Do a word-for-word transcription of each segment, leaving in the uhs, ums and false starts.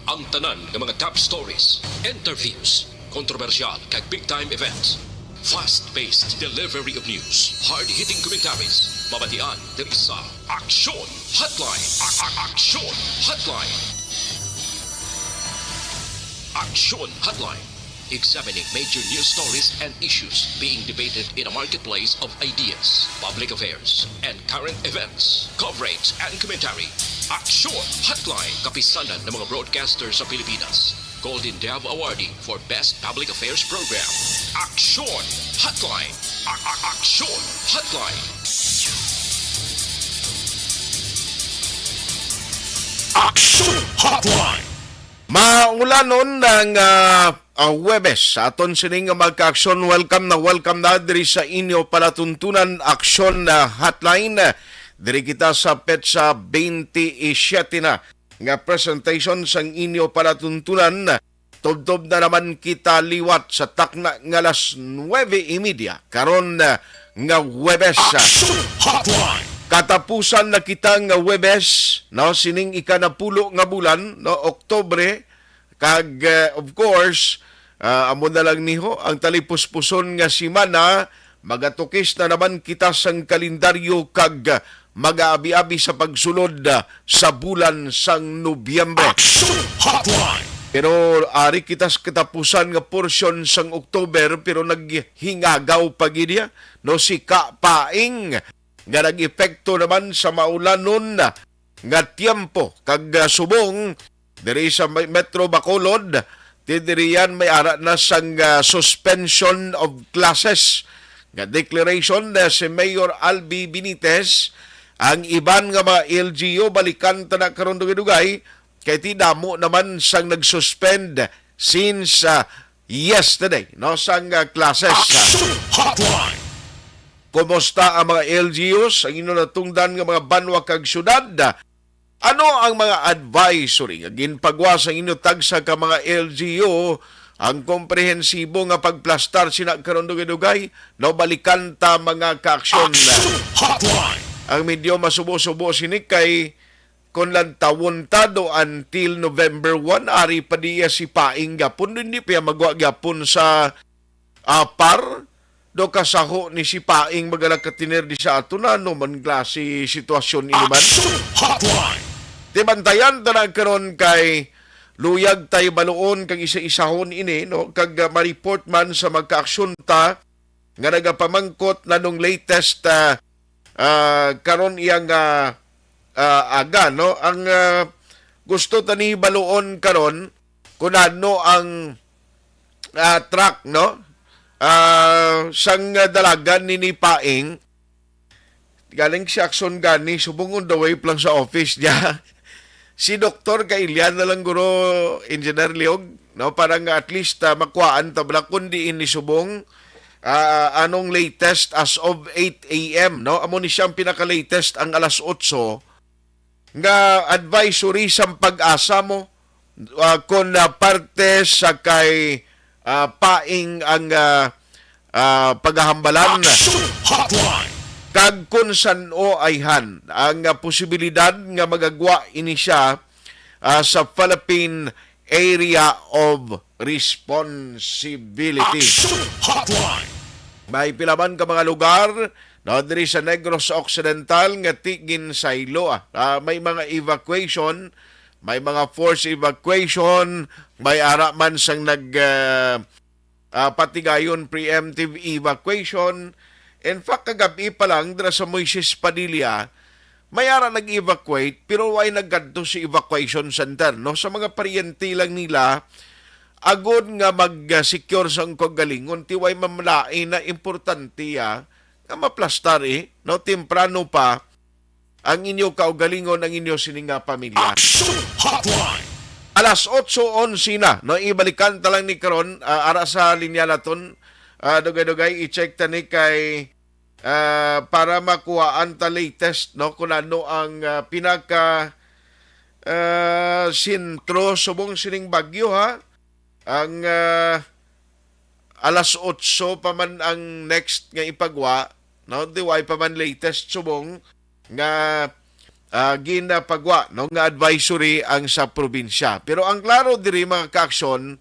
Ang tanan nga mga top stories, interviews, kontrobersyal kag big time events. Fast-paced delivery of news, hard-hitting commentaries, mabatian diri sa Aksyon Hotline. A- a- Aksyon Hotline. Aksyon Hotline. Examining major news stories and issues being debated in a marketplace of ideas, public affairs, and current events. Coverage and commentary. Aksyon Hotline. Kapisanan ng mga broadcaster sa Pilipinas. Golden Dove Awardee for Best Public Affairs Program. Aksyon Hotline. A- a- Aksyon Hotline. Aksyon Hotline. Maulanon ang, ah, ah, Huwebes sa aton sining nga magka-aksyon. Welcome na welcome na diri sa inyo palatuntunan, Aksyon, ah, Hotline. Diri kita sa petsa twenty-seven na nga presentation sang inyo palatuntunan. Tubtob na naman kita liwat sa takna nga alas nuwebe y media karon, ah, nga Huwebes, ah. Aksyon Hotline. Katapusan na kita nga Huwebes, no, sining ikanapulo nga bulan, no, Oktubre, kag, eh, of course, ah, amo na lang niho ang talipuspuson nga semana. Magatukis na naman kita sang kalendaryo kag magaabi-abi sa pagsulod, ah, sa bulan sang Nobyembre. Aksyon Hotline. Pero ari kita sa katapusan nga porsyon sang October, pero naghingagaw pa gid iya, no, si Kapaing nga nag-epekto naman sa maulanon nga tiempo kag, ah, subong diri sa may Metro Bacolod. Ti diri yan may ara na sang, ah, suspension of classes nga declaration na si Mayor Albi Benitez. Ang iban nga mga L G U, balikan ta na karon dugay-dugay, kay ti damo naman sang nag-suspend since, ah, yesterday, no, sang, ah, classes. Aksyon Hotline. Kumusta ang mga L G Us, ang inyo natungdan nga mga banwa kag syudad? Ano ang mga advisory nga ginpagawa sang inyo tagsa ka mga L G U, ang komprehensibo nga pagplastar sina karon dugay-dugay? No, balikan ta, mga kaaksyon. Aksyon Hotline. Ang medyo masubo-subo sini kay kon lantawon ta do until November one, ari pa diya si Paing gapon, hindi pa iya magwa gapon sa, ah, par, do kasaho ni si Paing magala ka tener di sa ato na, ano man klase sitwasyon ini man. Aksyon Hotline. Ti bantayan ta na karon kay luyag tay baluon kag isa-isahon ini, no? Kag, ah, ma-report man sa magkaaksyon ta nga nagapamangkot nanong latest, ah, ah, karon iyang, ah, ah, aga, no? Ang, ah, gusto ta ni baluon karon kung ano ang, ah, track, no? Ah, sang dalagan ni, ni Paing. Galing si Aksyon gani, subong on the way pa lang sa office niya. Si Doktor Kailian na lang guro, Engineer Liog, no? Para nga at least, ah, makuhaan ta bala kung diin ni subong, ah, anong latest as of eight a m, no? Amo ni siyang pinaka-latest ang alas otso nga advisory sang PAGASA mo, ah, kon, ah, parte sa kay, ah, Paing ang, ah, ah, pagahambalan. Aksyon Hotline. Kag kon san-o ayhan ang, ah, posibilidad nga magagwa ini siya, ah, sa Philippine Area of Responsibility. Aksyon Hotline. May pila man ka mga lugar, no, diri sa Negros Occidental nga ti ginsaylo, ah. Ah, may mga evacuation, may mga forced evacuation, may ara man sang nag, ah, ah, patigayon preemptive evacuation. In fact, kagab-i pa lang dira sa Moises Padilla, may ara nag-evacuate pero way nagkadto sa evacuation center, no? Sa mga paryente lang nila, agod nga mag-secure sang kaugalingon, ti way mamalain na importante, ah, nga maplastar, eh, no? Temprano pa ang inyo kaugalingon, ang inyo sini nga pamilya. Aksyon Hotline. Alas otso onse na, no? Ibalikan ta lang ni karon, ah, ara sa linya naton, ah, dugay-dugay, i-check ta ni kay, ah, para makuhaan ta latest, no, kung ano ang, ah, pinaka, ah, sentro subong sining bagyo, ha. Ang, ah, alas otso pa man ang next nga ipagwa, no? Di way pa man latest subong nga ah, ginapagwa, no, nga advisory ang sa probinsya. Pero ang klaro diri, mga kaaksyon,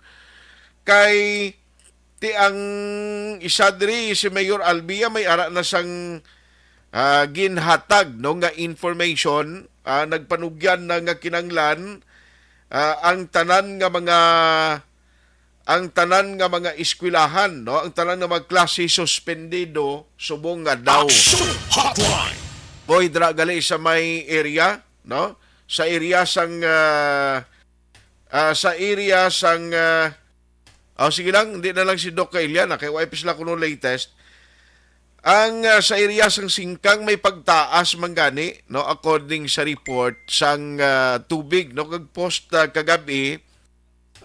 kay ti ang isa diri, si Mayor Albia, may ara na sang, ah, ginhatag, no, nga information, ah, nagpanugyan na nga kinanglan, ah, ang tanan nga mga ang tanan nga mga eskwelahan, no, ang tanan nga mga klase suspendido subong nga daw. Action Hotline! Boy, dira gali sa may area, no? Sa area sang, ah, ah, sa area sang, ah, oh, sige lang, hindi na lang si Doc Kailian, ah, kay wa pa sila kuno latest. Ang, ah, sa area sang Singkang may pagtaas man gani, no, according sa report sang, ah, tubig, no, kag post, ah, kagabi,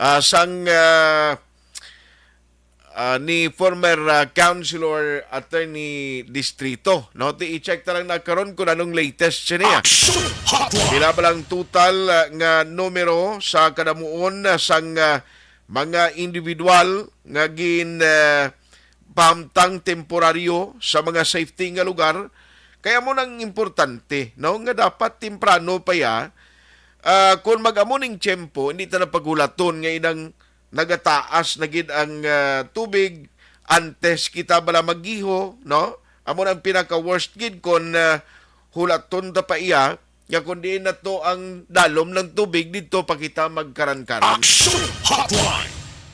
ah, sang, ah, ah, ni former, ah, Councilor Attorney Distrito, no? Ti i-check ta lang na karon kung anong latest niya. Action Hotline! Pila ba lang total, ah, nga numero sa kadamuon, ah, sang, ah, mga individual nga gin, ah, pahamtang temporaryo sa mga safety nga lugar? Kaya mo nang importante, no, nga dapat temprano pa ya, ah, kung mag-amo ning tiyempo, hindi ta na paghulaton nga inang nagataas na gid ang, ah, tubig antes kita bala magiho, no? Amo na ang pinaka-worst gid kung, ah, hulaton ta pa iya, nga kung diin na to ang dalom ng tubig, dito pa kita magkaran-karan. Action Hotline!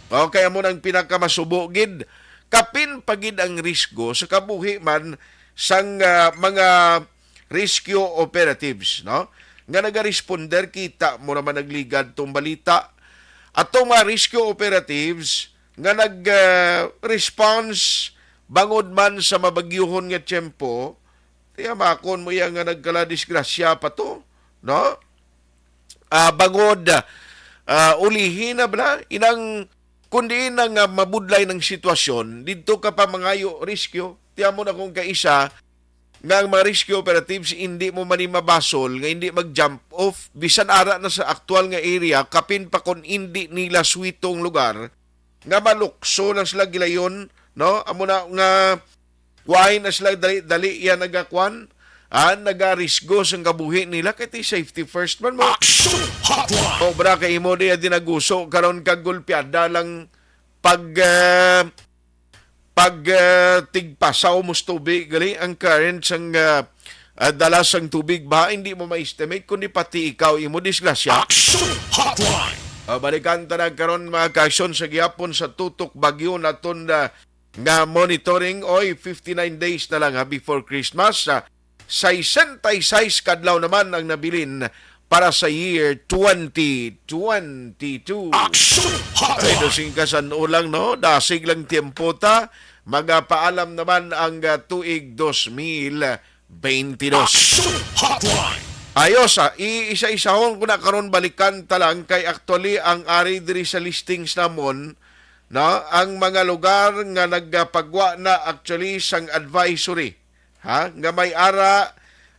Okay, amo na ang pinakamasubo gid. Kapin pa gid ang risgo sa kabuhi man sang, ah, mga rescue operatives, no? Nga nagaresponder, kita mo naman nagligad tong balita. Atong mga rescue operatives nga nag, ah, response bangod man sa mabagyuhon nga tiyempo, tiyamakon mo iya nga nagkaladisgrasya pa to, no? Ah, bangod, ah, ulihi na bala, inang kundi na nga mabudlay ng sitwasyon, didto ka pa mangayo rescue. Tiyan mo na kung kaisa nga ang mga rescue operatives hindi mo man ni mabasol nga hindi mag-jump off, bisan ara na sa aktual nga area, kapin pa kon hindi nila suwito ang lugar, nga malukso lang sila gilayon, no? Amo na nga kuwain na sila dali-dali iya nagakwan, ah, nagarisgo sang kabuhi nila kay ti safety first man mo. Action Hotline! Obra kay imo diya dinaguso karon kag gulpiada lang pag, ah, pag, ah, tigpasaw mo sa tubig, gali ang current sang, ah, ah, dala sang tubig ba, hindi mo ma-estimate kundi pati ikaw imo disgrasya. Action Hotline! Ah, balikan ta na karon, mga kaaksyon, sa gihapon sa tutok bagyo naton na nga monitoring. Oy, fifty-nine days na lang, ha, before Christmas. Ah, sesenta y seis kadlaw naman ang nabilin para sa year twenty twenty-two. Action Hotline! Ay, dosing kasan-o lang, no? Dasig lang tiempo ta. Magapaalam naman ang, ah, tuig dos mil twenty-dos. Action Hotline! Ayos, ah, iisa-isahon ko na karon, balikan ta lang kay actually ang ari diri sa listings namon, no, ang mga lugar nga nagapagwa na actually sang advisory, ha, nga may ara,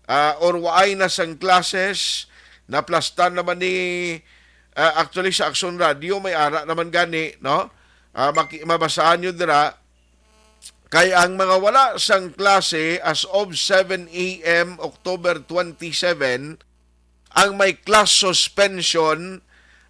ah, or waay na sang classes, naplastan naman ni, ah, actually sa Action Radio, may ara naman gani, no? Ah, maki-, mabasahan nyo dira, kay ang mga wala sang klase as of seven a m October twenty-seven, ang may class suspension,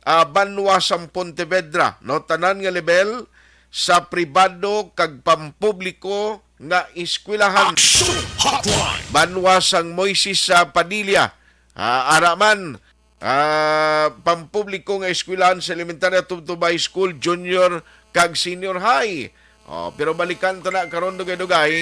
ah, banwa sang Pontevedra, no? Tanan nga level sa pribado kag pampubliko nga eskwelahan. Action Hotline! Banwa sang Moises sa Padilla, ah, ara man, ah, pampubliko nga eskwelahan sa elementarya tubtob high school, junior, kag senior high. Oh, pero balikan ta na karon, dugay-dugay.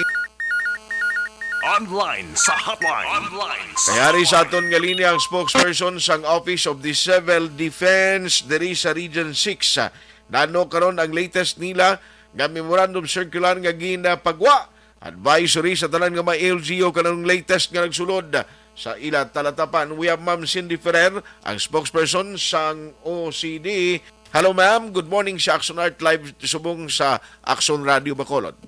Online sa hotline. Online sa Kayari sa hotline. Aton nga linya ang spokesperson sang Office of the Civil Defense diri sa Region six. Nano karon ang latest nila nga memorandum circular nga ginapagwa advisory sa tanan nga mga L G U kanang latest nga nagsulod sa ila talatapan. We have Ma'am Cindy Ferrer, ang spokesperson sang O C D. Hello, ma'am. Good morning sa Action Art Live subong sa Action Radio Bacolod.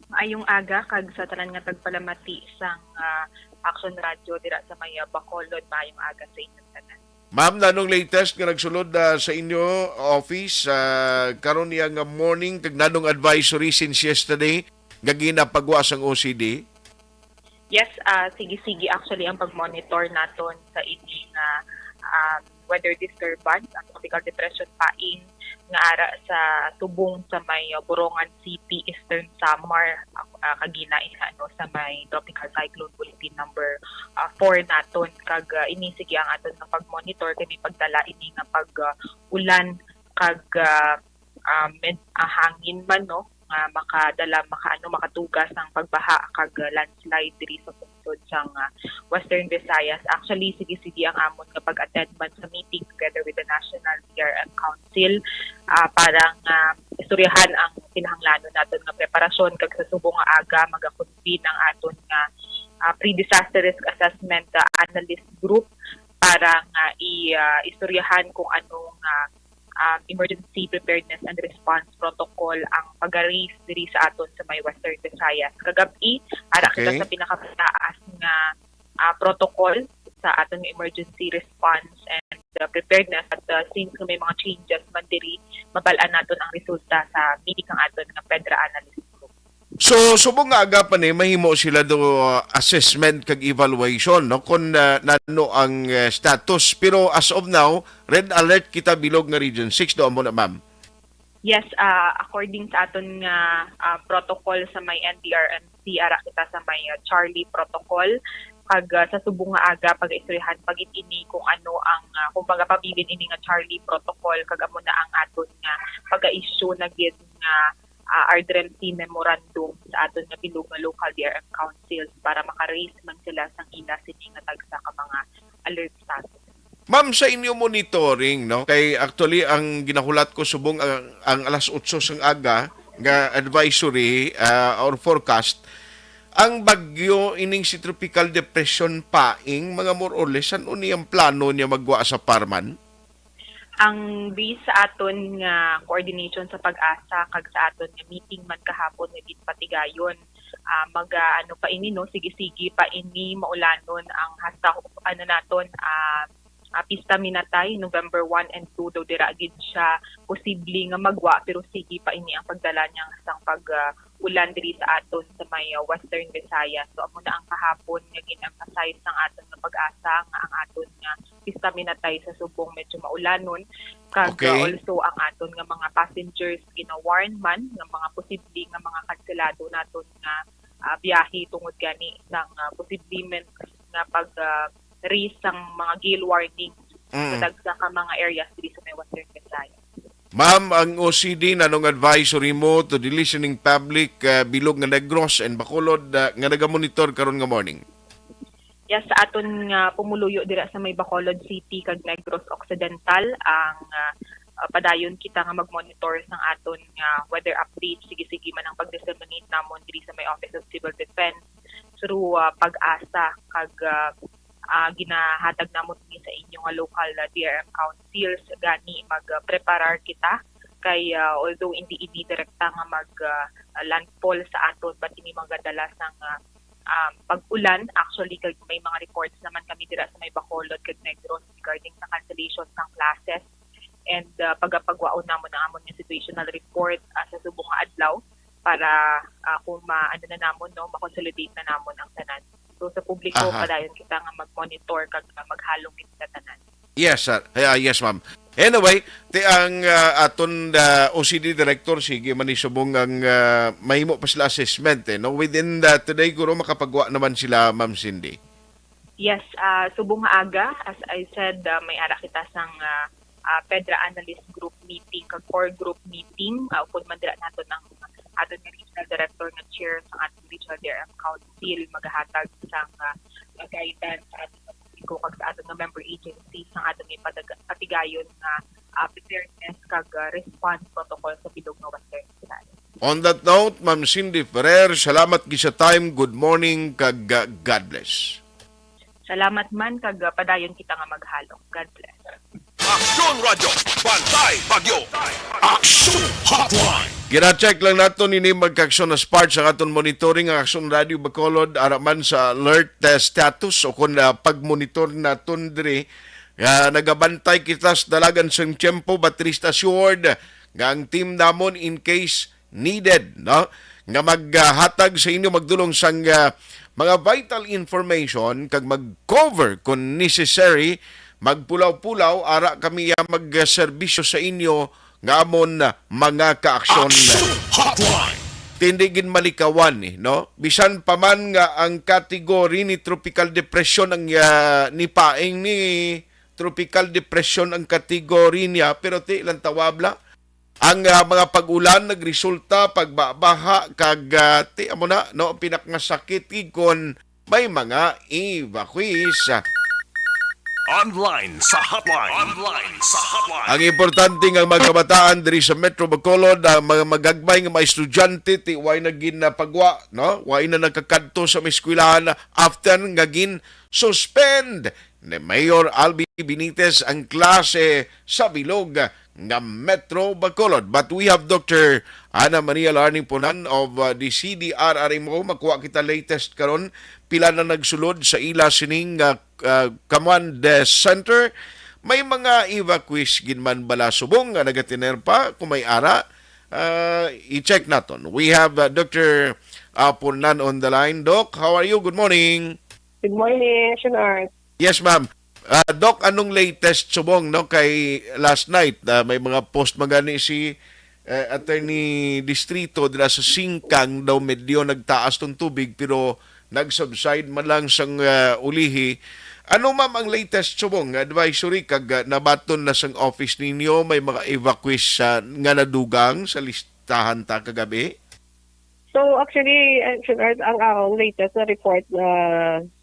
Maayong aga kag sa tanan nga tagpalamati sang, ah, Action Radio dira sa may, ah, Bacolod. Maayong aga sa inyong tanan. Ma'am, nanong latest nga nagsulod, ah, sa inyo office, ah, karon niya nga morning, kag nanong advisory since yesterday nga ginapagwa sang O C D? Yes, ah, sige-sige actually ang pag-monitor naton sa ini nga, um, weather disturbance, ang tropical depression Paing nga ara sa subong sa may, ah, Borongan City, Eastern Samar, ah, ah, kagina ini, ano, sa may Tropical Cyclone Bulletin number, ah, four naton. Kag, ah, ini sige ang aton nga pag-monitor kay may pagdala ini nga pag, ah, ulan kag, ah, ah, med-, ah, hangin man, no, nga makadala, maka-, ano, makatuga sang pagbaha kag, ah, landslide diri sa pungsod sang, ah, Western Visayas. Actually, sige-sige ang amon nga pag-attend man sa meeting together with the National D R M Council, ah, para nga istoryahan ang kinahanglanon naton nga preparasyon, kag sa subong nga aga magakonvene ang aton nga, ah, pre-disaster risk assessment, ah, analyst group para nga i-, ah, istoryahan kung ano nga, ah, emergency preparedness and response protocol ang pag-raise diri sa aton sa may Western Visayas. Kagab-i, ara kita Okay. sa pinakamataas nga, ah, protocol sa aton nga emergency response and, ah, preparedness. At, ah, since nga may mga changes man diri, mabal-an naton ang resulta sa meeting kang aton nga PEDRA analyst group. So, subong nga aga pa ni, mahimo sila do, uh, assessment kag evaluation, no, kung, uh, nano ang, uh, status. Pero as of now, red alert kita bilog nga Region six, do amo na, ma'am? Yes, ah, according sa aton nga, ah, protocol sa may N D R M C, ara kita sa may, ah, Charlie protocol. Kag, ah, sa subong nga aga, pag-istoryahan pa gid ini kung ano ang, ah, kumbaga, pabilin ini nga Charlie protocol, kag amo na ang aton nga pag-issue na gid nga, ah, R D R M C memorandum sa aton nga bilog nga local D R M councils para maka-raise man sila sang ila sini nga tagsa ka mga alert status. Ma'am, sa inyo monitoring, no, kay actually ang ginahulat ko subong ang, ang alas otso sang aga nga advisory, ah, or forecast, ang bagyo ining si Tropical Depression Paing, mga more or less, ano ni ang plano niya magwa sa Parman? Ang base sa aton nga coordination sa PAGASA kag sa aton nga meeting man kahapon nga ginpatigayon, ah, maga-, ano pa ini, no, sige-sige pa ini maulanon ang hasta, ano naton, ah, ah, Pista Minatay, November one and two daw, dira gid siya posible nga magwa, pero sige pa ini ang pagdala niya sang pag, ah, ulan diri sa aton sa may, ah, Western Visayas. So, amo na ang kahapon nga gin-emphasize sang aton nga PAGASA nga ang aton nga Pista Minatay sa subong medyo maulanon. Kag, Okay. ah, also ang aton nga mga passengers gina-warn man nga mga posible nga mga kanselado naton nga, ah, biyahe tungod gani sang, ah, posible man nga pag, ah, raise sang mga gale warning Mm. sa dagsa ka mga areas diri sa may Western Visayas. Ma'am, ang O C D, nanong advisory mo to the listening public, ah, bilog nga Negros and Bacolod, ah, nga nagamonitor karon nga morning? Yes, sa aton nga pumuluyo dira sa may Bacolod City kag Negros Occidental, ang, ah, ah, padayon kita nga mag-monitor sang aton nga weather update. Sige-sige man ang pag-disseminate namon diri sa may Office of Civil Defense through, ah, PAGASA kag, ah, ah, ginahatag namon ini sa inyo nga local, ah, D R M councils. Gani, mag, ah, preparar kita kay, ah, although hindi ini direkta nga mag, ah, landfall sa aton, but ini magadala sang, ah, um, pag-ulan. Actually, kag may mga reports naman kami dira sa may Bacolod kag Negros regarding sa cancellation sang classes. And, ah, pagapagwaon namon ang amon nga situational report, ah, sa subong nga adlaw para, ah, kung ma-, ano na namon, no, ma-consolidate na namon ang tanan. So, sa publiko, Aha. padayon kita nga mag-monitor kag nga maghalong kita tanan. Yes, sir. Yeah, yes, ma'am. Anyway, ti ang, ah, aton, ah, O C D director, sige man ni subong ang, ah, mahimo pa sila assessment, eh, no? Within the today, guro, makapagwa naman sila, Ma'am Cindy. Yes, ah, subong nga aga, as I said, ah, may ara kita sang, ah, ah, PEDRA Analyst Group meeting kag core group meeting, ah, upod man dira naton ang aton nga regional director nga chair sang aton regional D R M council, magahatag sang, ah, ah, guidance sa aton nga publiko kag sa aton nga member agencies sang aton nga ipadag-, patigayon nga, ah, preparedness kag, ah, response protocol sa bilog nga Western Visayas. On that note, Ma'am Cindy Ferrer, salamat gid sa time. Good morning kag, ah, God bless. Salamat man kag, ah, padayon kita nga maghalong. God bless. Aksyon Radyo, Bantay Bagyo. Aksyon Hotline. Gina-check lang naton ini, magkaaksyon as part sa aton monitoring ang Aksyon Radyo Bacolod, ara man sa alert, ah, status o kon, ah, pag-monitor naton diri. Ah, nagabantay kita sa dalagan sang tiyempo, but rest assured nga ang team namon, in case needed, no, nga maghatag sa inyo, magdulong sang, ah, mga vital information kag mag-cover, kung necessary, magpulaw-pulaw, ara kami ya magserbisyo sa inyo nga amon mga kaaksyon. Action Hotline! Tindi gid malikawan ni, no? Bisan pa man nga ang category ni tropical depression ang, ah, nipaing ni tropical depression ang category niya, pero ti lang tawabla. Ang, ah, mga pag-ulan nagresulta pagbabaha kag, ah, ti amo na, no, ang pinakangasakit gid kon may mga evacuees. Online sa hotline. Online sa hotline. Ang importante nga mga kabataan diri sa Metro Bacolod, ang mga magagmay nga mga estudyante, ti way na ginapagwa, no? Way na nakakadto sa mga eskwelahan after nga gin suspend ni Mayor Albi Benitez ang klase sa bilog nga Metro Bacolod. But we have Doctor Ana Maria Larning Punan of, uh, the C D R R M O. Makuha kita latest karon, pila na nagsulod sa ila sining, uh, uh, command, uh, center. May mga evacuees gid man bala subong nga nagatinerpa, kung may ara, uh, i-check naton. We have, uh, Doctor, uh, Punan on the line. Doc, how are you? Good morning. Good morning, Sir Art. Yes, ma'am. Ah, Doc, anong latest subong, no? Kay last night, ah, may mga post magani si, eh, Attorney Distrito dira sa Singkang daw medyo nagtaas tong tubig pero nag-subside man lang sang, ah, ulihi. Ano, ma'am, ang latest subong nga advisory kag, ah, nabaton na sang office ninyo may mga evacuees, ah, nga nadugang sa listahan ta kagabi? So, actually, uh, Sir Art, ang, ang latest na report na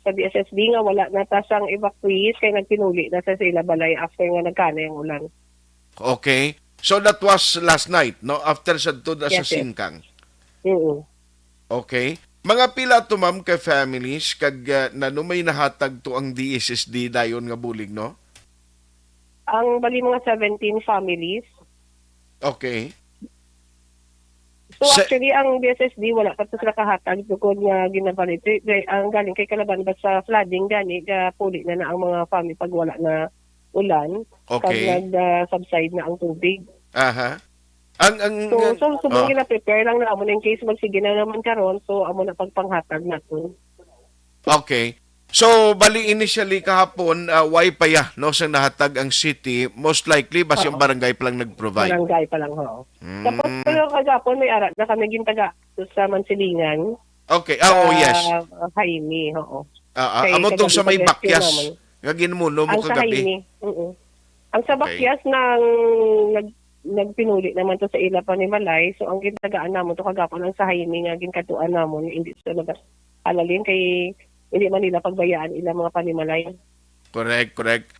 sa D S S D nga wala na ta sang evacuees kay nagpinuli na sa, sa ila balay after nga nagkanay ang ulan. Okay. So, that was last night, no? After sa to, sa Yes, yes. Singkang. Mm. Okay. Mga pila to, ma'am, ka families kag, uh, nano may nahatag to ang D S S D dayon nga bulig, no? Ang bali mga seventeen families. Okay. So, Sa actually, ang D S S D wala pa to sila kahatag tungod nga ginabalite. Kay ang galing kay kalaban ba sa flooding gani, gapuli na na ang mga family pag wala na ulan, pag Okay. nag, ah, subside na ang tubig. Aha. Ang, ang, So, ang so, subong oh. gina-prepare lang na amo na in case magsige na naman karon, so amo na pagpanghatag naton. Okay. So, bali initially kahapon, ah, way pa ya, no, sa nahatag ang city, most likely basi ang Oo. barangay pa lang nag-provide. Barangay pa lang, oo. Mm. Tapos, pero kagapon may ara na kami gintaga sa Mansilingan. Okay. Ah, oh, Sa, yes. ah, Jaime, oo. Ah, ah, Kay amo tong sa kagabi may pag-rescue bakyas naman. nga ginmuno mo Ang sa kagabi. Jaime, oo. Ang sa Okay. bakyas nang nag-, nagpinuli naman to sa ila panimalay. So, ang gintagaan namon to kagapon ang sa Jaime nga ginkadtuan namon, hindi sa lugar halalim kay hindi man nila pagbayaan ilang mga panimalay. Correct, correct.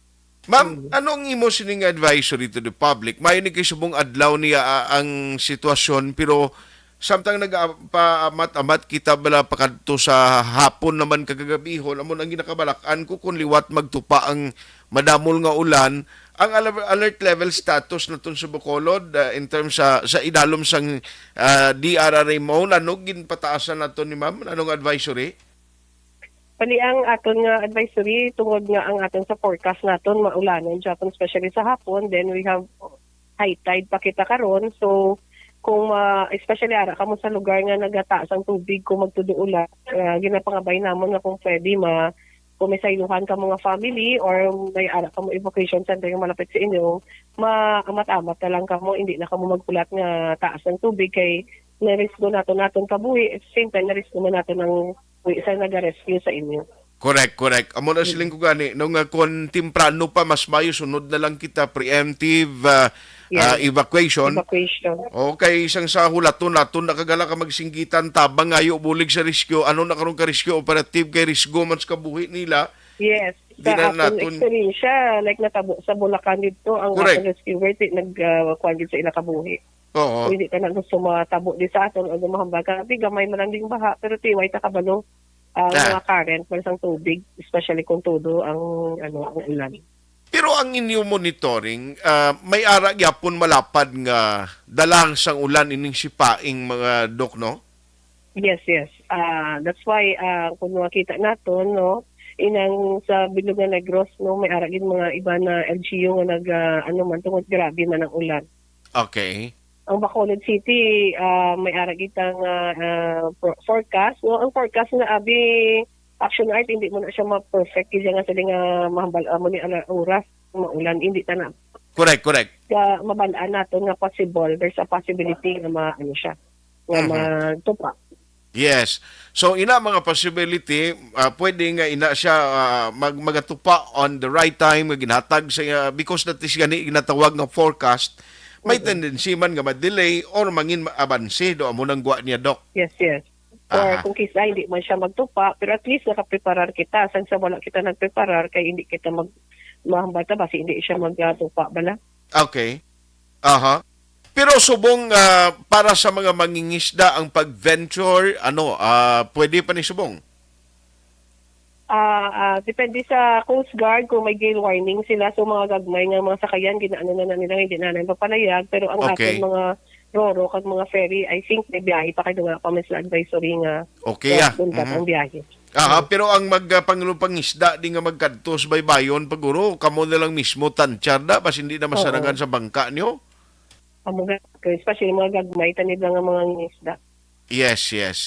Ma'am, Mm. ano ang imo sining advisory to the public? May ni kay subong adlaw niya, ah, ang sitwasyon, pero samtang nagpaamat-amat kita bala pakadto sa hapon naman kagagabihon, amo nang ginakabalak-an ko kung liwat magtupa ang madamol nga ulan, ang aler-, alert level status naton sa Bacolod, ah, in terms sa, sa idalom sang, ah, D R R M O, ano ginpataasan naton ni ma'am? Anong advisory? Bali, ang aton nga advisory, tungod nga ang aton sa forecast naton, maulanon gyapon, especially sa hapon, then we have high tide pa kita karon. So, kung ma-, especially ara kamo sa lugar nga nagataas ang tubig, kung magtudo ulan, ah, ginapangabay namon nga kung pwede ma-, kung may sayuhan ka mga family or may ara kamo evacuation center nga malapit sa inyo, maamat-amat na lang kamo, hindi na kamo maghulat nga taas ang tubig kay narisgo naton naton kabuhi, at the same time narisgo man naton ang wi sa naga-rescue sa inyo. Correct, correct. Amo na Mm. siling ko gani, no, nga kon temprano pa, mas maayo sunod na lang kita preemptive, ah, Yes. ah, evacuation. Evacuation. Okay, isang sa hulaton naton na kagala ka magsinggitan tabang ngayo bulig sa rescue. Ano na karon ka rescue operative kay risgo man sa kabuhi nila. Yes. Di Sa na akong naton experience, like natabo sa Bulacan dito, ang Correct. akong rescuer, ti-, nag, ah, kuwan gid sa ila kabuhi. Oo. So, hindi ka na gusto matabo di sa aton, although mahambal ka, "Di, gamay man lang ding baha," pero ti, way ta kabalo ang Ah. mga current man sang tubig, especially kung todo ang, ano, ang ulan. Pero ang inyo monitoring, ah, may ara gyapon malapad nga dalang sang ulan ining sipaing mga dok, no? Yes, yes. Ah, that's why, ah, kung makita naton, no, inang sa Bilog nga Negros, no, may ara gid mga iba na L G U nga nag, ah, ano man, tungod grabe man ang ulan. Okay. Ang Bacolod City, ah, may ara kita nga, ah, for-, forecast, no? Ang forecast nga abi, Action Art, hindi mo na siya ma-perfect. Kaya nga sila nga mahambal, amo ni ala oras, maulan, hindi ta na Correct, correct. Ka, mabalaan nato nga possible, there's a possibility nga ma-, ano siya, nga Mhm. matupa. Yes. So, ina mga possibility, ah, pwede nga ina siya, ah, mag-, magatupa on the right time nga ginhatag sa, ah, because that is gani ginatawag nga forecast. May Mm. tendency man nga ma-delay or mangin ma-, abanse do amo nang gwa niya, Doc. Yes, yes. Or Aha. kung kisa hindi man siya magtupa, pero at least nakapreparar kita. Sang sa wala kita nagpreparar, kay hindi kita mag-, mahambal ta ba, si hindi siya magtupa bala. Okay. Aha. Pero subong, ah, para sa mga mangingisda ang pag-venture, ano, ah, pwede pa ni subong? Ah, ah, depende sa Coast Guard kung may gale warning sila. So, mga gagmay nga mga sakayan, ginaano na, na nila, hindi na nila papalayag. Pero ang Okay. aton mga roro kag mga ferry, I think may biyahe pa kay wala pa man sila advisory nga Okay, ah. Dapat Mhm. ang biyahe. Aha, Mm. pero ang mag, ah, panglo-, pangisda di nga magkadto sa baybayon, paguro, kamo na lang mismo tansyar da, bas hindi na masarangan Oo. sa bangka nyo? Amo ga, especially mga gagmay, tani lang ang mga ngisda. Yes, yes.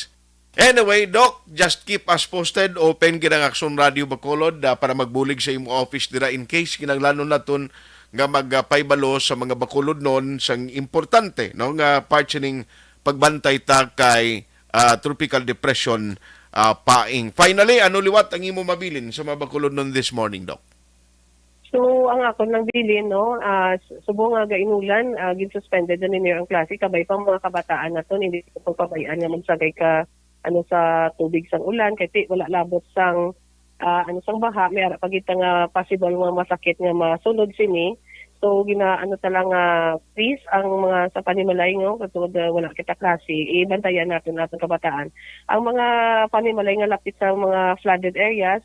Anyway, Doc, just keep us posted. Open gid ang Aksyon Radio Bacolod, ah, para magbulig sa imong office dira in case kinahanglanon naton nga magpaybalo sa mga Bacolodnon sang importante, no, nga part sining pagbantay ta kay, ah, Tropical Depression, ah, Paing. Finally, ano liwat ang imo mabilin sa mga Bacolodnon this morning, Doc? So, ang akon lang bilin, no, ah, s-, subong nga gainulan, ah, gin-suspended na ninyo ang klase, kabay pa mga kabataan naton, hindi ko pagpabay-an nga magsagay ka, ano, sa tubig sang ulan, kay ti-, wala labot sang, ah, ano, sang baha, may ara pa kita nga possible nga masakit nga masulod sini. So, gina-, ano ta lang, ah, please, ang mga sa panimalay, no, katungod nga wala kita klase, ibantayan naton atong kabataan. Ang mga panimalay nga lapit sa mga flooded areas,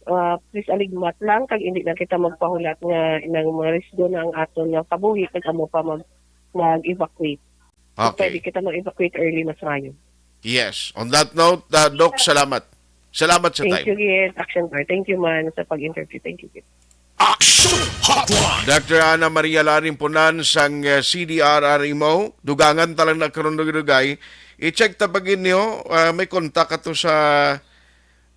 ah, please aligmat lang kag hindi lang kita magpahulat nga inang mga risgo na ang aton nga kabuhi kag amo pa mag, mag-evacuate. Kung Okay. pwede kita mag-evacuate early, mas maayo. Yes. On that note, uh, Doc, salamat. Salamat sa Thank time. you, Gid. Action Bar. Thank you man sa pag-interview. Thank you, Gid. Action Hotline. Doctor Ana Maria Larimpunan sang, uh, C D R R M O. Dugangan ta lang na karon dugay-dugay. I-check ta pag inyo, uh, may contact ato sa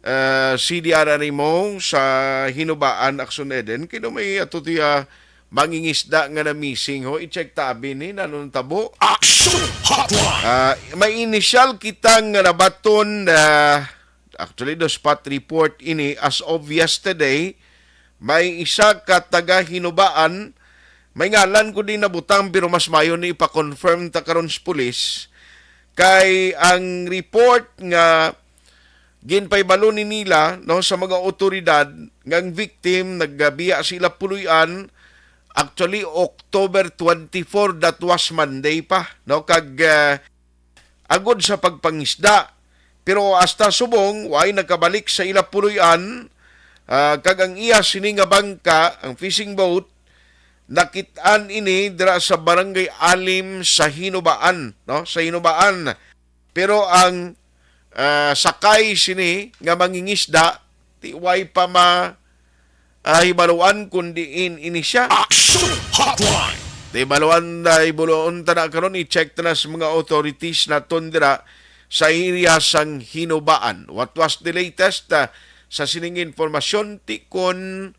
ah, C D R R M O sa Hinubaan, Action Eden. Kino may ato tiya mangingisda nga na-missing ho. I-check ta abi ni, nano ang tabo. Action Hotline! Ah, may initial kita nga nabaton, ah, actually, the spot report ini as of yesterday. May isa ka taga Hinubaan, may ngalan ko din nabutang, pero mas mayo ni ipa-confirm ta karon sa pulis. Kay ang report nga ginpaibalo ni nila, no, sa mga awtoridad nga ang victim nagbiya sa ila puloy-an, actually, October twenty-four, that was Monday pa, no, kag, ah, agod sa pagpangisda. Pero hasta subong, way nakabalik sa ila puloy-an, ah, kag ang iya sini nga bangka, ang fishing boat, nakit-an ini dira sa Barangay Alim sa Hinubaan, no? Sa Hinubaan. Pero ang, ah, sakay sini nga mangingisda, ti way pa ma-, ah, hibaluan kun diin ini siya. Action Hotline! Di baluan na, hibaluan ta na karon, i-check ta na sa mga authorities naton dira sa area sang Hinubaan. What was the latest, ah, sa sining informasyon? Ti kon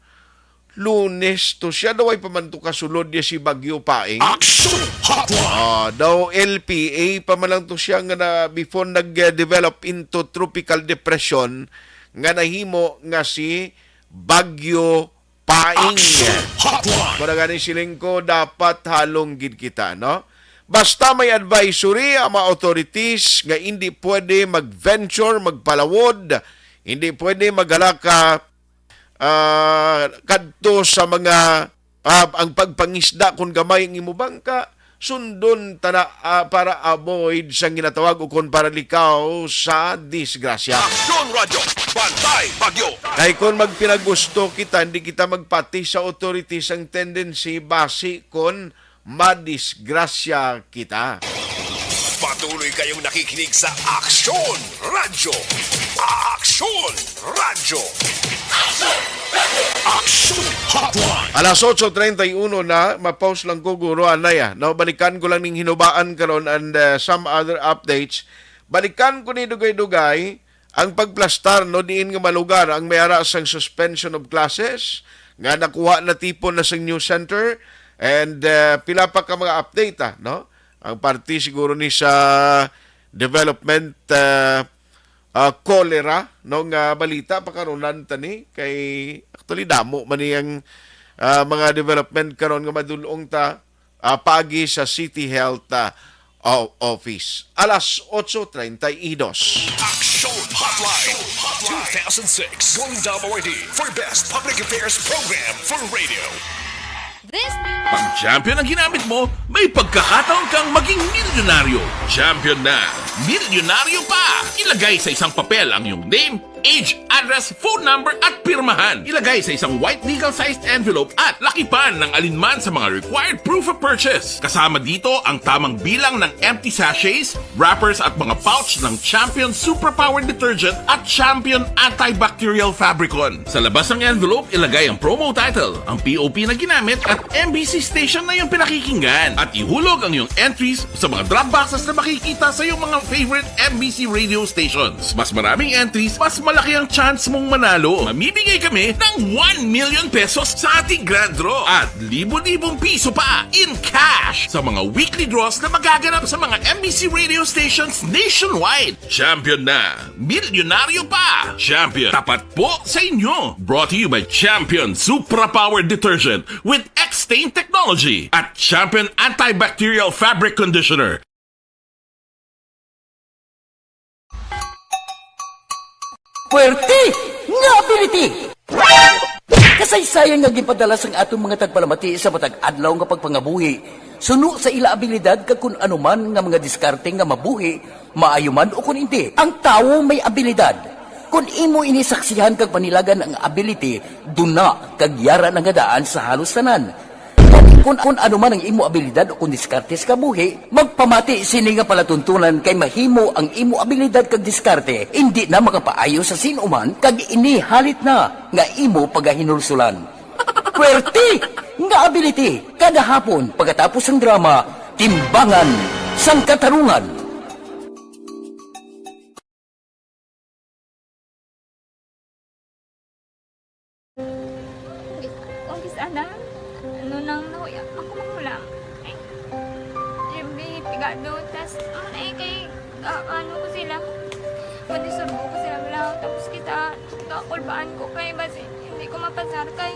Lunes to siya, daw ay pa man to kasulod niya si Bagyo Paing. Action Hotline! Ah, daw L P A pa man lang to siya nga na before nag-develop into tropical depression nga nahimo nga si Bagyo Paing. Action Hotline! Mura gani siling ko, dapat halong gid kita, no? Basta may advisory ang mga authorities nga hindi pwede mag-venture, magpalawod, hindi pwede maghala ka, ah, kadto sa mga, ah, ang pagpangisda, kung gamay ang imo bangka, sundon ta na, ah, para avoid sa ginatawag o kung para likaw sa disgrasya. Aksyon Radyo, Bantay Bagyo. Kay kung magpinagusto kita, hindi kita magpati sa authorities ang tendency basi kon madisgrasya kita. Patuloy kayong nakikinig sa Aksyon Radyo. Aksyon Radyo. Aksyon Hotline. Alas otso treinta y uno na, ma-pause lang ko, guro, anay, ah. No, balikan ko lang ning hinubaan karon and, uh, some other updates. Balikan ko ni dugay-dugay ang pagplastar, no, diin nga malugar ang may ara sang suspension of classes nga nakuha na tipon na sa news center, and, uh, pila pa ka mga update, ah, no? Ang parte siguro ni sa development, uh, ah, cholera, no, nga balita pakarunan ta ni kay actually damo man ni ang, ah, mga development karon nga madulong ta, ah, pagi sa City Health, ah, o-, Office. Alas otso treinta y dos. Action Hotline two thousand six Golden Dome Awardee for Best Public Affairs Program for Radio. This Pag champion ang ginamit mo, may pagkakataon kang maging milyonaryo. Champion na, milyonaryo pa! Ilagay sa isang papel ang iyong name, age, address, phone number, at pirmahan. Ilagay sa isang white legal-sized envelope at lakipan ng alinman sa mga required proof of purchase. Kasama dito ang tamang bilang ng empty sachets, wrappers, at mga pouch ng Champion Supra Power Detergent at Champion Antibacterial Fabricon. Sa labas ng envelope, ilagay ang promo title, ang P O P na ginamit, at M B C station na iyong pinakikinggan. At ihulog ang iyong entries sa mga drop boxes na makikita sa iyong mga favorite M B C radio stations. Mas maraming entries, mas malaki ang chance mong manalo. Mamimigay kami ng one million pesos sa ating grand draw at libo-libong piso pa in cash sa mga weekly draws na magaganap sa mga M B C radio stations nationwide. Champion na! Milyonaryo pa! Champion, tapat po sa inyo! Brought to you by Champion Supra Power Detergent with X-Stain Technology at Champion Antibacterial Fabric Conditioner. Puwerte nga ability! Kasaysayan nga ginpadala sang aton mga tagpalamati sa matag adlaw nga pagpangabuhi, suno sa ila abilidad kag kun ano man nga mga diskarte nga mabuhi, maayo man o kun indi, ang tawo may abilidad. Kun imo ini saksihan kag panilagan ang ability, duna kag yara na nga daan sa halos tanan. Kun, kun ano man ang imo abilidad o kun diskarte sa kabuhi, magpamati sini nga palatuntunan kay mahimo ang imo abilidad kag diskarte indi na makapaayo sa sin-o man kag ini halit na nga imo pagahinulsulan. Puwerte nga ability kada hapon pagkatapos sang drama, Timbangan sang Katarungan. Kung kis-a na, ano nang nahuya ako manghulam. Ay, Jimmy, pigado, tas, ano na eh, kay, ah, ano ko sila, madisurbo ko sila lang, tapos kita, kakulbaan ko kay, basi, hindi ko mapasar kay.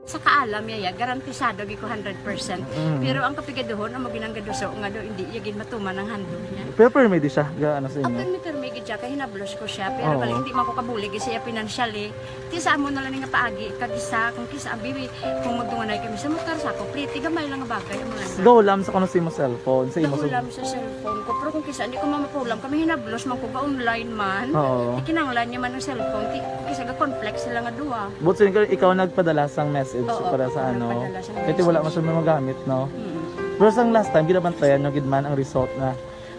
Sa kaalam niya, ya, garantisado gyud ko hundred percent. Mm. Pero ang kapigaduhon, amo ginang gaduso nga do, hindi iya gid matuman ang handog niya. Pero permi di siya, ga-, ano sa inyo? Permi, permi gid siya, kay hinablos ko siya. Pero Oo. Bali, hindi man ko kabulig siya financially. Ti sa amo na lang nga paagi, kag isa, kung kisa, abi, kung magdunganay kami sa motor, sa ako, pretty, gamay lang nga bagay, amo lang. Gahulam sa kuno sa imo cellphone, sa imo sa Gahulam sa cellphone ko. Pero kung kisa, hindi ko mamapulam, kami hinablos man ko, ga-online man. Oo. Ikinanglan niya man ang cellphone, ti, kung kisa, ga-conflict sila nga duha. But since ikaw nagpadala sang message Oo, para sa ako ano, nagpadala sang kaya wala message. Masyadong magamit, no? Mm. Pero sang last time, ginabantayan nyo gid man ang result na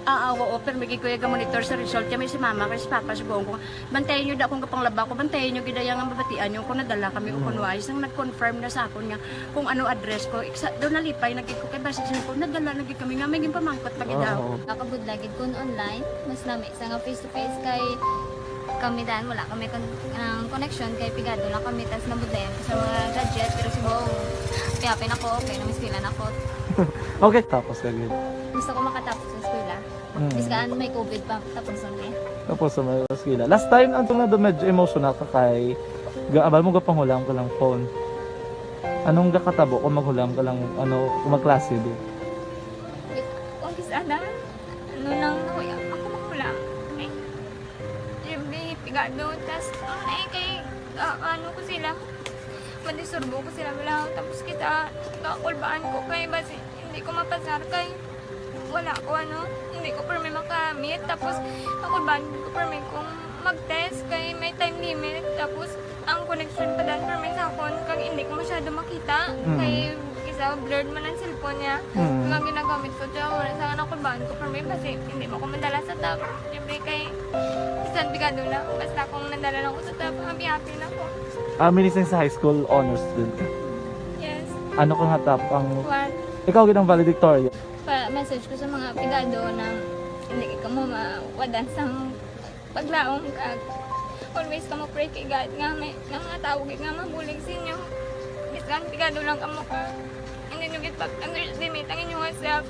Ah, ah, oo, pero may gid ko iya ga-monitor sa result. Kaya may si mama, kay si papa, si buong ko. Bantayan niyo da kung kapanglaba ko, bantayan niyo gid iya nga mabatian niyo kung nadala kami o kung Mm. wala. Isang nag-confirm na sa akon nga kung ano address ko. Iksa, daw nalipay na gid ko kay basi siya ko, nadala na gid kami nga may ginpamangkot pa gid daw. Oo. Nakabudlay gid kun online, mas nami sa nga face to face kay kami dan wala kami kon-, ang connection kay pigado lang kami tas nabudlayan ko sa mga gadget pero si Bong, kaya pin ako, okay na, may eskwela na ako. Okay, tapos ka gid. Gusto ko makatapos sa eskwela. Mm. Biskan may covid pa, tapos ang niya. Tapos sa mga eskwela. Last time, ang tunga medyo emotional ka kay ga-, abal mo gapanghulam ka lang phone. Anong gakatabo kung maghulam ka lang, ano, kung magklase, di? Kung kis-, ano, ano lang, ako, ako maghulam. Eh, yung may pigado, tas, eh, kay, ah, ano ko sila, madisturbo ko sila, wala. Tapos kita, kakulbaan ko kay, basi, hindi ko mapasar kay, wala ko, ano, hindi ko permi makamit. Tapos, kakulbaan ko permi kung mag-test kay may time limit. Tapos, ang connection pa dan permi sa akon, kag hindi ko masyado makita. Mm. Kay, kisa blurred man ang cellphone niya. Mm. Kag ang ginagamit ko, siya, wala sa nakulbaan ko permi, basi, hindi mo ko madala sa top. Siyempre, kay, bisan pigado lang, basta kung nadala lang ko sa top, happy-happy na ko. Ah, meaning sa high school, honor student ka? Yes. Ano ka nga top ang One. Ikaw gid ang valedictorian? Pa-message ko sa mga pigado na hindi kamo mawadan sang paglaom kag always kamo pray kay God nga may, nga mga tawo gid nga mabulig sa inyo. Bisan pigado lang kamo ka, hindi nyo gid pag-underestimate ang inyong self.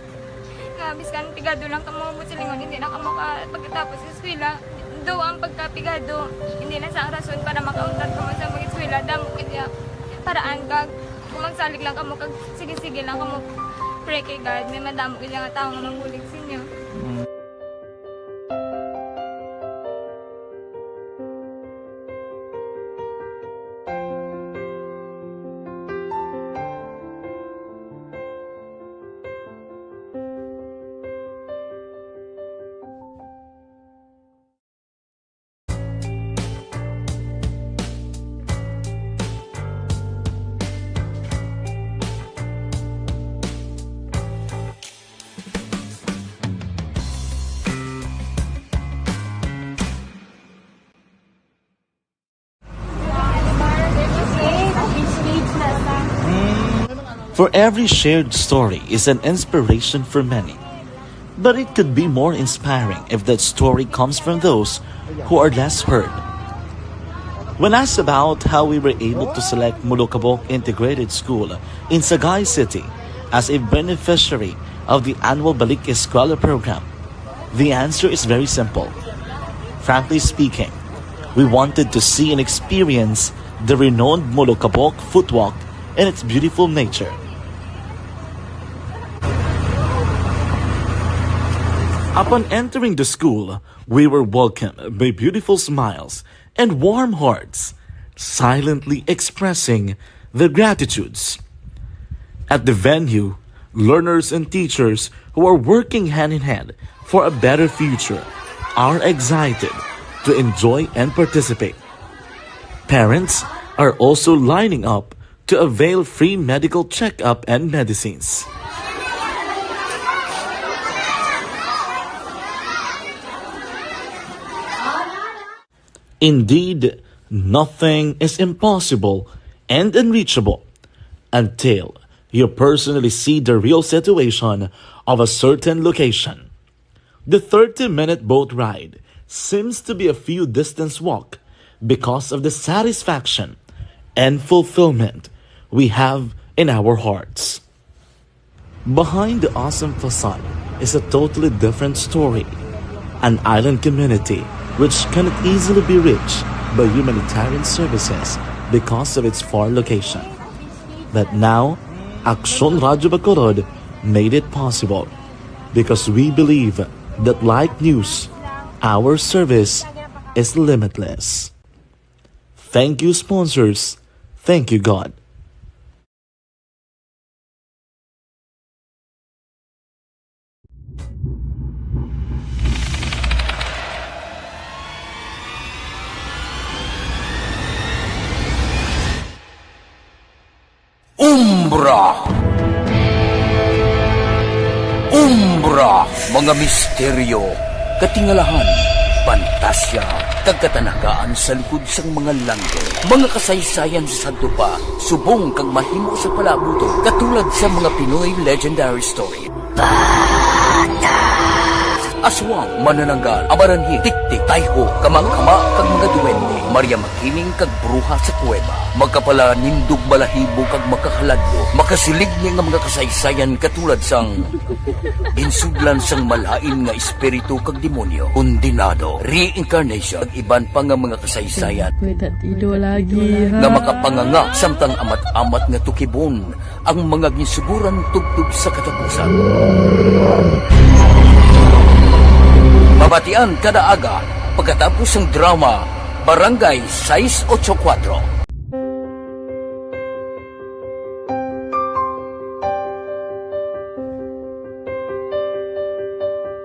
Nga biskan pigado lang kamo mo silingon, hindi na kamo ka pagkatapos sa eskwela. Do ang pagkapigado, hindi na sa rason para makauntat kamo sa mag-eskwela. Damo gid ya paraan kag kung magsalig lang kamo kag sige-sige lang kamo pray kay God, may madamo gid nga tawo nga mabulig sa inyo. Mm. For every shared story is an inspiration for many. But it could be more inspiring if that story comes from those who are less heard. When asked about how we were able to select Molokabok Integrated School in Sagay City as a beneficiary of the annual Balik Eskwela program, the answer is very simple. Frankly speaking, we wanted to see and experience the renowned Molokabok footwalk and its beautiful nature. Upon entering the school, we were welcomed by beautiful smiles and warm hearts, silently expressing their gratitudes. At the venue, learners and teachers who are working hand in hand for a better future are excited to enjoy and participate. Parents are also lining up to avail free medical checkup and medicines. Indeed, nothing is impossible and unreachable until you personally see the real situation of a certain location. The thirty-minute boat ride seems to be a few distance walk because of the satisfaction and fulfillment we have in our hearts. Behind the awesome facade is a totally different story. An island community which cannot easily be reached by humanitarian services because of its far location. But now, Aksyon Radyo Bacolod made it possible because we believe that like news, our service is limitless. Thank you, sponsors. Thank you, God. Umbra. Umbra. Ra, mga misteryo, katingalahan, pantasya, kag katanagaan sa likod sang mga langit. Mga kasaysayan sa sadto pa, subong kag mahimo sa palaabuton, katulad sa mga Pinoy legendary story. Aswang, manananggal, amaranhig, tiktik, tayho, kamangkama, kag mga duwende, Maria Makiling, kag bruha sa kuweba, makapalanindog balahibo kag makahaladlo, makasiligni nga mga kasaysayan katulad sang ginsudlan sang malain nga espiritu kag demonyo, kondenado, reincarnation, kag iban pa nga mga kasaysayan Kuweta tido lagi, ha? nga makapanganga samtang amat-amat nga tukibon ang mga ginsuguran tubtob sa katapusan. Mabatian kada aga pagkatapos sang drama Barangay sais ocho kuwatro.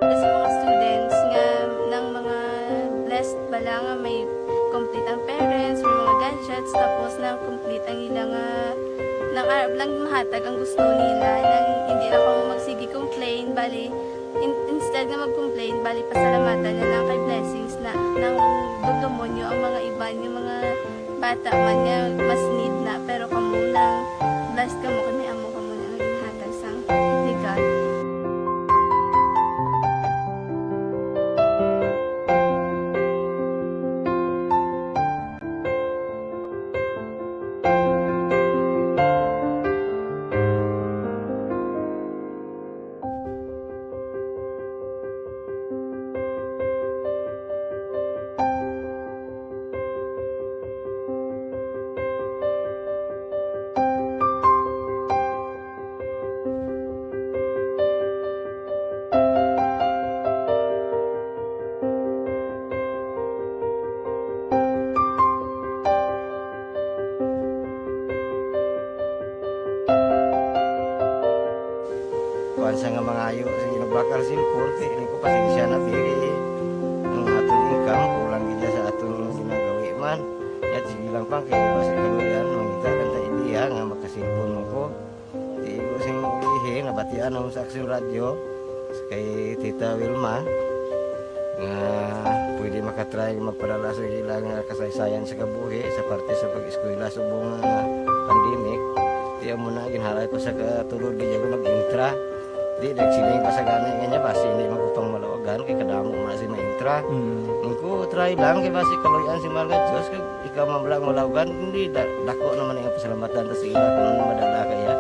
Sa mga students nga nang mga blessed bala nga may complete ang parents, may mga gadgets, tapos nang complete ang ila nga nang arab lang mahatag ang gusto nila, nang hindi lang kamo magsige complain, bali in, instead nga mag-complain, bali pasalamatan na lang kay blessings na nang dugdumon nyo ang mga iban nga mga bata man nga mas need na, pero kamo nang blessed kamo kay may amo kamo na nga ginhatag sang legal. Kuwan sa nga mangayo, sige, nagbakal cellphone, kay ini ko pasensya na, bili. Ang aton income, kulang gid sa aton ginagawi man. Yat, sige lang pa, kay basi kaluyan, mangita lang ta idea nga makasilpon mo ko. Di ko sing ulihi, nabatian ako sa Aksyon Radyo, kay Tita Wilma, nga pwede makatry magpadala sa ila nga kasaysayan sa kabuhi sa parte sa pag-eskwela subong nga pandemic. Di amo na, ginhalay pa sa katulod, di ako nag-intra. Di, nagsiling pa sa gani nga niya, basi hindi man ko pang malawagan, kay kadamo man si ma-intra. Mm. Ang ko, try lang, kay basi kaluyan si Mahal nga Diyos, kag ikaw man lang malawagan, hindi, da-, dako naman ang pasalamatan ta sa ila kung ano madala kaya.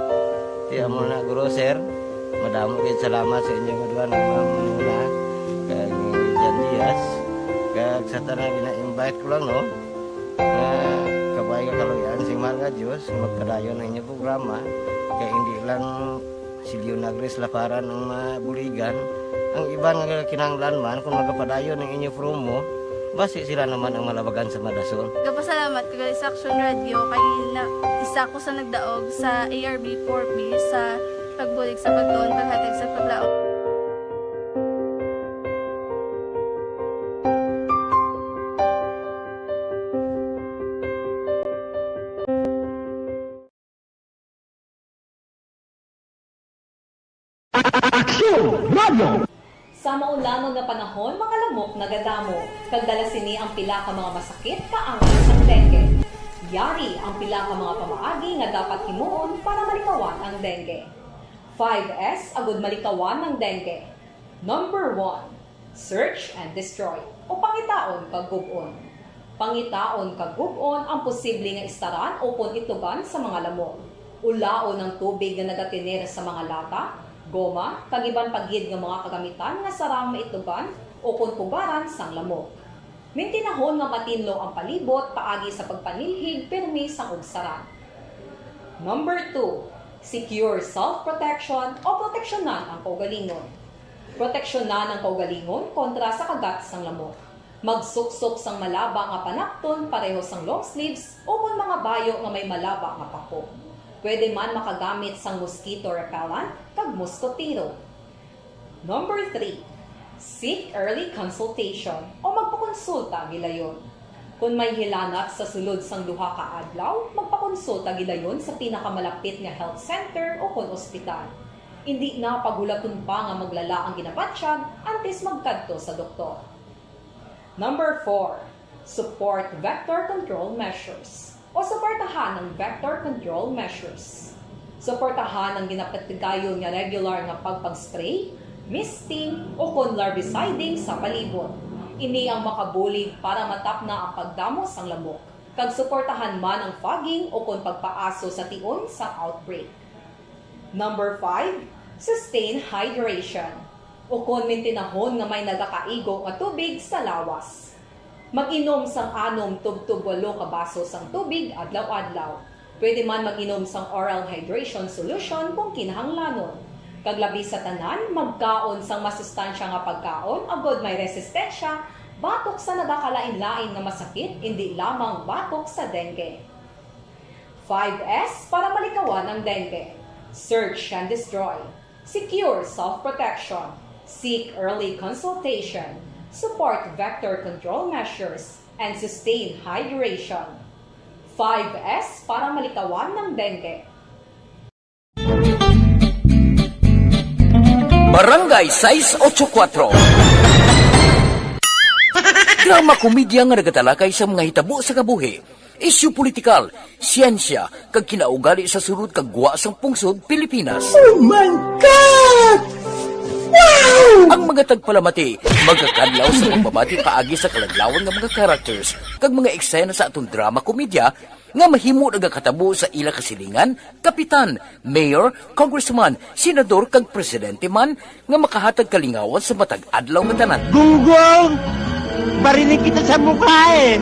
Di, amo na, guro, sir, madamo gid salamat sa inyo nga duha, ni Ma'am Nuna, kag ni Jan Diaz, kag sa tanan gina-invite ko lang, no, nga kabay nga kaluyan si Mahal nga Diyos, magpadayon ang inyo programa, kay hindi lang si Leonagres Laparan ang mabuligan. Ang iban nga kinahanglan man, kung magapadayon ang inyo promo, basi sila naman ang malawagan sa madason. Gapasalamat ko gali sa Aksyon Radyo kay na, isa ko sa nagdaog sa A R B four B sa pagbulig sa pagtuon, paghatag sa paglaom. Aksyon Radio! Sa maulangon nga panahon, mga lamok nagadamo, kag dala sini ang pila ka mga masakit kaangay sang dengue. Yari ang pila ka mga pamaagi nga dapat himuon para malikawan ang dengue. Five S agud malikawan ang dengue. Number one, search and destroy, o pangitaon kag gub-on. Pangitaon kag gub-on ang posible nga istaran ukon itugan sa mga lamok. Ulaon ang tubig nga nagatener sa mga lata, goma, kag iban pa gid nga mga kagamitan nga sarang maitugan ukon pugaran sang lamok. Mintinahon nga matinlo ang palibot paagi sa pagpanilhig pirmi sang ugsaran. Number two, secure self-protection o proteksyonan ang kaugalingon. Proteksyonan ang kaugalingon kontra sa kagat sang lamok. Magsuksok sang malaba nga panakton pareho sang long sleeves ukon mga bayo nga may malaba nga pako. Pwede man makagamit sang mosquito repellent kag moskotero. Number three, seek early consultation o magpakonsulta gilayon. Kon may hilanat sa sulod sang duha ka adlaw, magpakonsulta gilayon sa pinakamalapit nga health center ukon ospital. Indi na paghulaton pa nga maglala ang ginabatyag antes magkadto sa doktor. Number four, support vector control measures o suportahan ang vector control measures. Suportahan ang ginapatigayon nga regular nga pagpag-spray, misting, o kon larviciding sa palibot. Ini ang makabulig para matapna ang pagdamo sang lamok, kag suportahan man ang fogging o kon pagpaaso sa tion sang outbreak. Number five, sustain hydration, o kon mintinahon nga may nagakaigo nga tubig sa lawas. Mag-inom sang anom tubtob walo ka baso sang tubig adlaw-adlaw. Pwede man mag-inom sang oral hydration solution kung kinahanglanon. Kag labi sa tanan, magkaon sang masustansya nga pagkaon agod may resistensya batok sa nagakalain-lain nga masakit, indi lamang batok sa dengue. Five S para malikawan ang dengue. Search and destroy. Secure self-protection. Seek early consultation. Support vector control measures and sustain hydration. Five S para malikawan ang dengue. Barangay sais ocho kuatro. Drama komedya nga nagatalakay sa mga hitabo sa kabuhi, isyu politikal, siyensya, kag kinaugali sa sulod kag gwa sang pungsod Pilipinas. Oh my God! Wow! Ang mga tagpalamati magakadlaw sa pagbabati paagi sa kaladlawan nga mga characters kag mga eksena sa aton drama komedya nga mahimo nagakatabo sa ila kasilingan, kapitan, mayor, congressman, senador kag presidente man nga makahatag kalingawan sa matag adlaw nga tanan. Gunggong! Barinig kita sa mukha eh!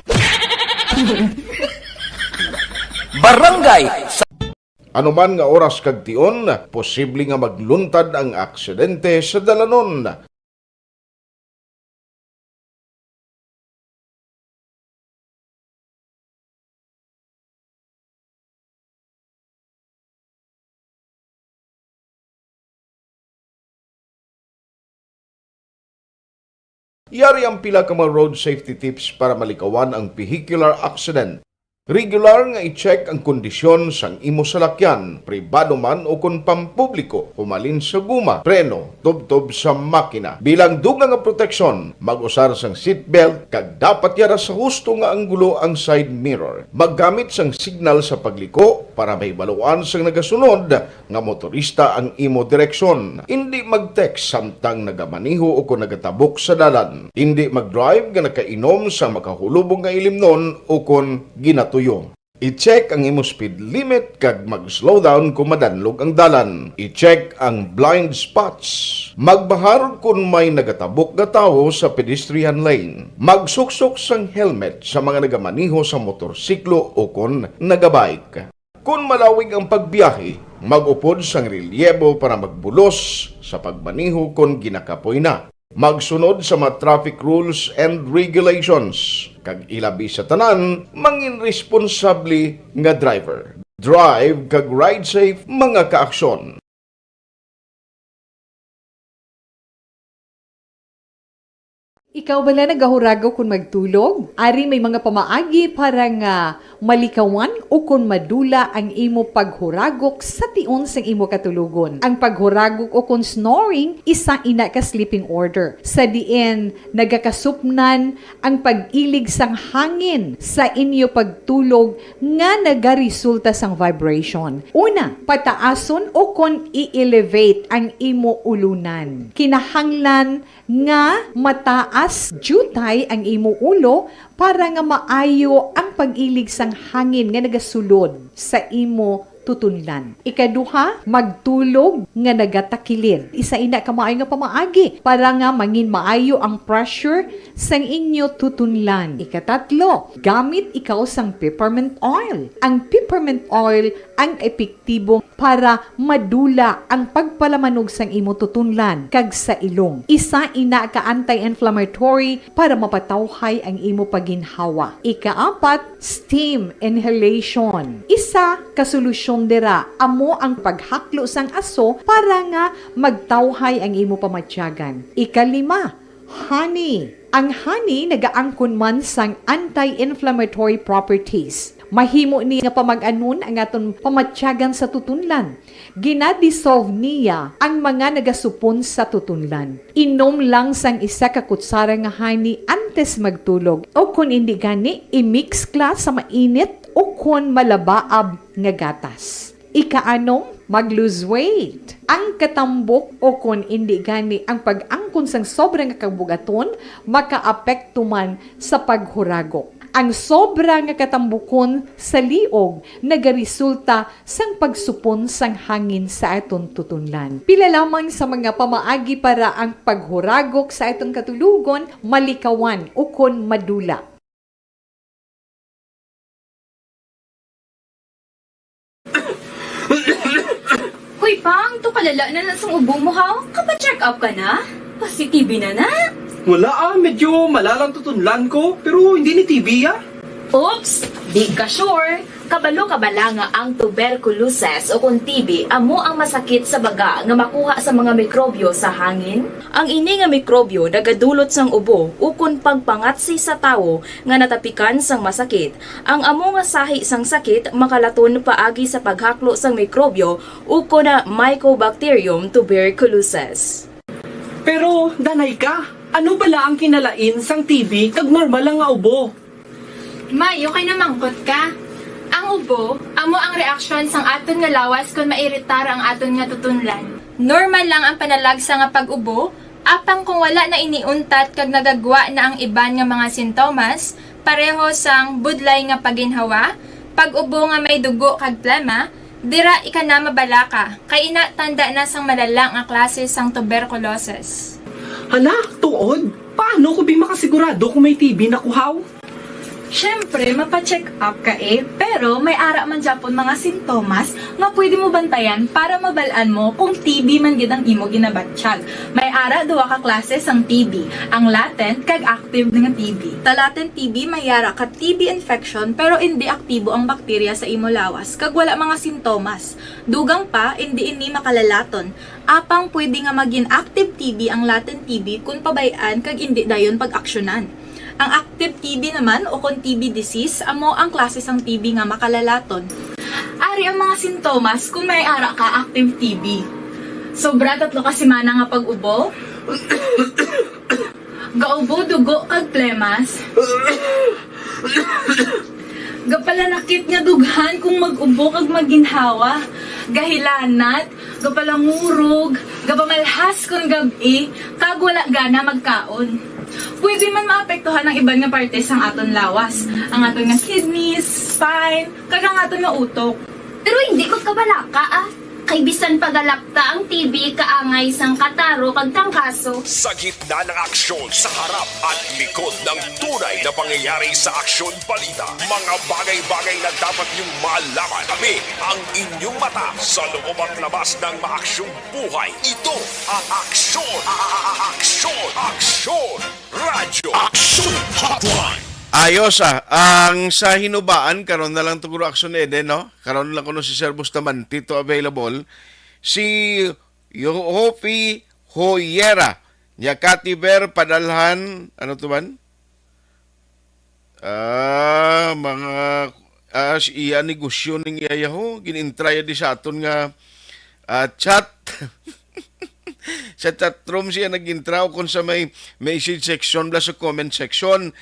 Barangay sa Ano man nga oras kag tion, posible nga magluntad ang aksidente sa dalanon. Yari ang pila ka mga road safety tips para malikawan ang vehicular accident. Regular nga i-check ang kondisyon sang imo salakyan, pribado man ukon pampubliko, humalin sa guma, preno, tubtob sa makina. Bilang dugang nga proteksyon, mag-usar sang seatbelt kag dapat yara sa husto nga anggulo ang side mirror. Maggamit sang signal sa pagliko para mahibaluan sang nagasunod nga motorista ang imo direksyon. Indi mag-text samtang nagamaneho o kon nagatabok sa dalan. Indi mag-drive nga nakainom sa makahulubong nga ilimnon o kon ginatuyo. I-check ang imo speed limit kag mag-slow down kon madanlog ang dalan. I-check ang blind spots. Magbahar kon may nagatabok nga tawo sa pedestrian lane. Magsuksok sang helmet sa mga nagamaneho sa motorsiklo o kon nagabike. Kon malawig ang pagbiyahe, mag-upod sang relyebo para magbulos sa pagmaneho kon ginakapoy na. Magsunod sa mga traffic rules and regulations, kag ilabi sa tanan, mangin responsable nga driver. Drive kag ride safe, mga kaaksyon. Ikaw bala nagahuragok kon magtulog? Ari may mga pamaagi para nga malikawan ukon madula ang imo paghuragok sa tion sang imo katulogon. Ang paghuragok ukon snoring isa ina ka sleeping order, sa diin nagakasupnan ang pag-ilig sang hangin sa inyo pagtulog nga nagaresulta sang vibration. Una, pataason ukon i-elevate ang imo ulunan. Kinahanglan nga mataas diutay ang imo ulo para nga maayo ang pag-ilig sang hangin nga nagasulod sa imo tutunlan. Ikaduha, magtulog nga nagatakilid. Isa ina ka maayo nga pamaagi para nga mangin maayo ang pressure sang inyo tutunlan. Ikatatlo, gamit ikaw sang peppermint oil. Ang peppermint oil ang epektibo para madula ang pagpalamanog sang imo tutunlan kag sa ilong. Isa ina ka anti-inflammatory para mapatawhay ang imo pagginhawa. Ikaapat, steam inhalation. Isa ka solusyon dira amo ang paghaklo sang aso para nga magtawhay ang imo pamatyagan. Ikalima, honey. Ang honey nagaangkon man sang anti-inflammatory properties. Mahimo ni nga pamag-anon ang aton pamatyagan sa tutunlan. Gina-dissolve niya ang mga nagasupon sa tutunlan. Inom lang sang isa ka kutsara nga honey antes magtulog, o kon indi gani, i-mix kla sa mainit o kon malabaab nga gatas. Ikaanom, mag-lose weight. Ang katambok o kon indi gani ang pag-angkon sang sobra nga kabugaton makaapekto man sa paghuragok. Ang sobra nga katambukon sa liog nagaresulta sang pagsupon sang hangin sa aton tutunlan. Pila lamang sa mga pamaagi para ang paghuragok sa aton katulogon malikawan ukon madula. Hoy, Pang, to kalala na na sang ubo mo, ha? Kapa-check up ka na? Pasi-T B na na? Wala ah, medyo malalang tutunlan ko, pero hindi ni T B ah. Oops! Di ka sure? Kabalo ka bala nga ang tuberculosis o kon T B amo ang masakit sa baga nga makuha sa mga mikrobyo sa hangin? Ang ini nga mikrobyo nagadulot sang ubo ukon pagpangatsi sa tawo nga natapikan sang masakit. Ang amo nga sahi sang sakit makalaton paagi sa paghaklo sang mikrobyo ukon Mycobacterium tuberculosis. Pero, danay ka, ano bala ang kinalain sang T B kag normal lang nga ubo? May, okay na mangkot ka. Ang ubo, amo ang reaksyon sang aton nga lawas kon mairitar ang aton nga tutunlan. Normal lang ang panalagsa nga pag-ubo, apang kung wala na ini untat kag nagagwa na ang iban nga mga sintomas, pareho sang budlay nga paginhawa, pag-ubo nga may dugo kag plema, dira ika na mabalaka, kay ina tanda na sang malala nga klase sang tuberculosis. Hala, tuod? Paano ko bi makasigurado kung may T B na kuhaw? Siyempre, mapa-check up ka eh, pero may ara man gyapon mga sintomas nga pwede mo bantayan para mabal-an mo kung T B man gid ang imo ginabatyag. May ara duha ka klase sang T B, ang latent kag active nga T B. Sa latent T B, may ara ka T B infection pero indi aktibo ang bakterya sa imo lawas kag wala mga sintomas. Dugang pa, indi ini makalalaton. Apang pwede nga magin active T B ang latent T B kon pabay-an kag indi dayon pag-aksyonan. Ang active T B naman o kon T B disease amo ang klase sang T B nga makalalaton. Ari ang mga sintomas kon may ara ka active T B. Sobra tatlo ka semana nga pag-ubo. Gaubo dugo kag plemas. Gapalanakit nga dughan kung mag-ubo kag maginhawa. Gahilanat, gapalangurog, gapamalhas kon gab-i, kag wala gana magkaon. Pwede man maapektuhan ang iban nga parte sang aton lawas, ang aton nga kidneys, spine, kag ang aton nga utok. Pero hindi ko kabalaka ah. Kay bisan pagalapta ang T B kaangay sang kataro kag tangkaso. Sa gitna ng aksyon sa harap at likod ng tunay na pangyayari sa Aksyon Balita, mga bagay-bagay na dapat niyong malaman. Kami ang inyong mata sa loob at labas ng maaksyong buhay. Ito ang Aksyon, a- a- a- Aksyon, Aksyon Radyo. Aksyon Hotline. Ayos ah, ang sa hinubaan, karon na lang tugro Aksyon Eden, no? Karon lang kuno si Sir Bustamante to available. Si Yo- Hopi Hoyera, niya Katiber, padalhan, ano to man? Ah, mga, ah, si iya negosyo ning iya ho, gin-intraya di sa aton nga ah, chat. Sa chat room siya nag-intra o kung sa may message section bala sa comment section.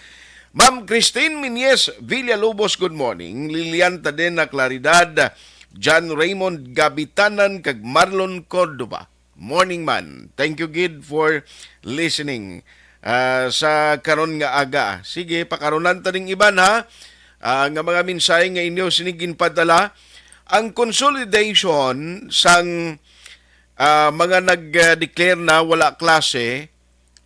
Ma'am Christine Minyes Villalobos, good morning. Lilian Tadena Claridad, John Raymond Gabitanan, kag Marlon Cordova. Morning man. Thank you gid for listening ah, sa karon nga aga. Sige, pakaronan ta ning iban ha. Ah, nga mga mensahe nga inyo sini ginpadala. Ang consolidation sang ah, mga nag-declare na wala klase,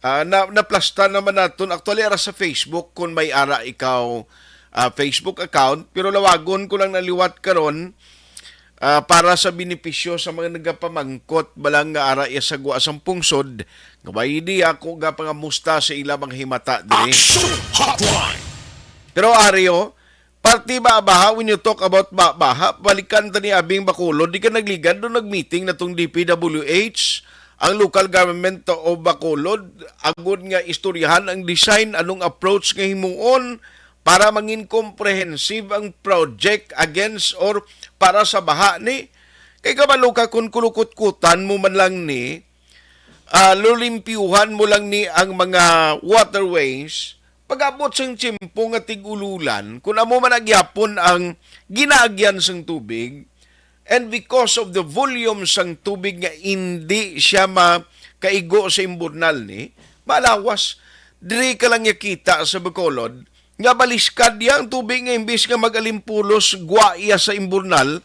ah, na naplasta naman naton actually ara sa Facebook kung may ara ikaw ah, Facebook account, pero lawagon ko lang naliwat karon ah, para sa benepisyo sa mga nagapamangkot balang nga ara iya sa gwa sang pungsod, nga may di ako gapangamusta sa ila mga himata diri. Action Hotline. Pero Ario, parti ba baha, when you talk about ba baha, balikan ta ni Abing Bacolod, di ka nagligad do nag-meeting na tong D P W H, ang local government of Bacolod, agud nga istoryahan ang design, anong approach nga himuon para mangin comprehensive ang project against or para sa baha ni? Kay kabalo ka, kung kulukutkutan mo man lang ni, ah, lulimpyuhan mo lang ni ang mga waterways, pag-abot sang tiyempo nga tig-ululan, kung amo man agyapon ang ginaagyan sang tubig, and because of the volume sang tubig nga indi siya makaigo sa imburnal ni, malawas, diri ka lang iya kita sa Bacolod, nga baliskad iya ang tubig nga imbis nga mag-alimpulos, gwa iya sa imburnal,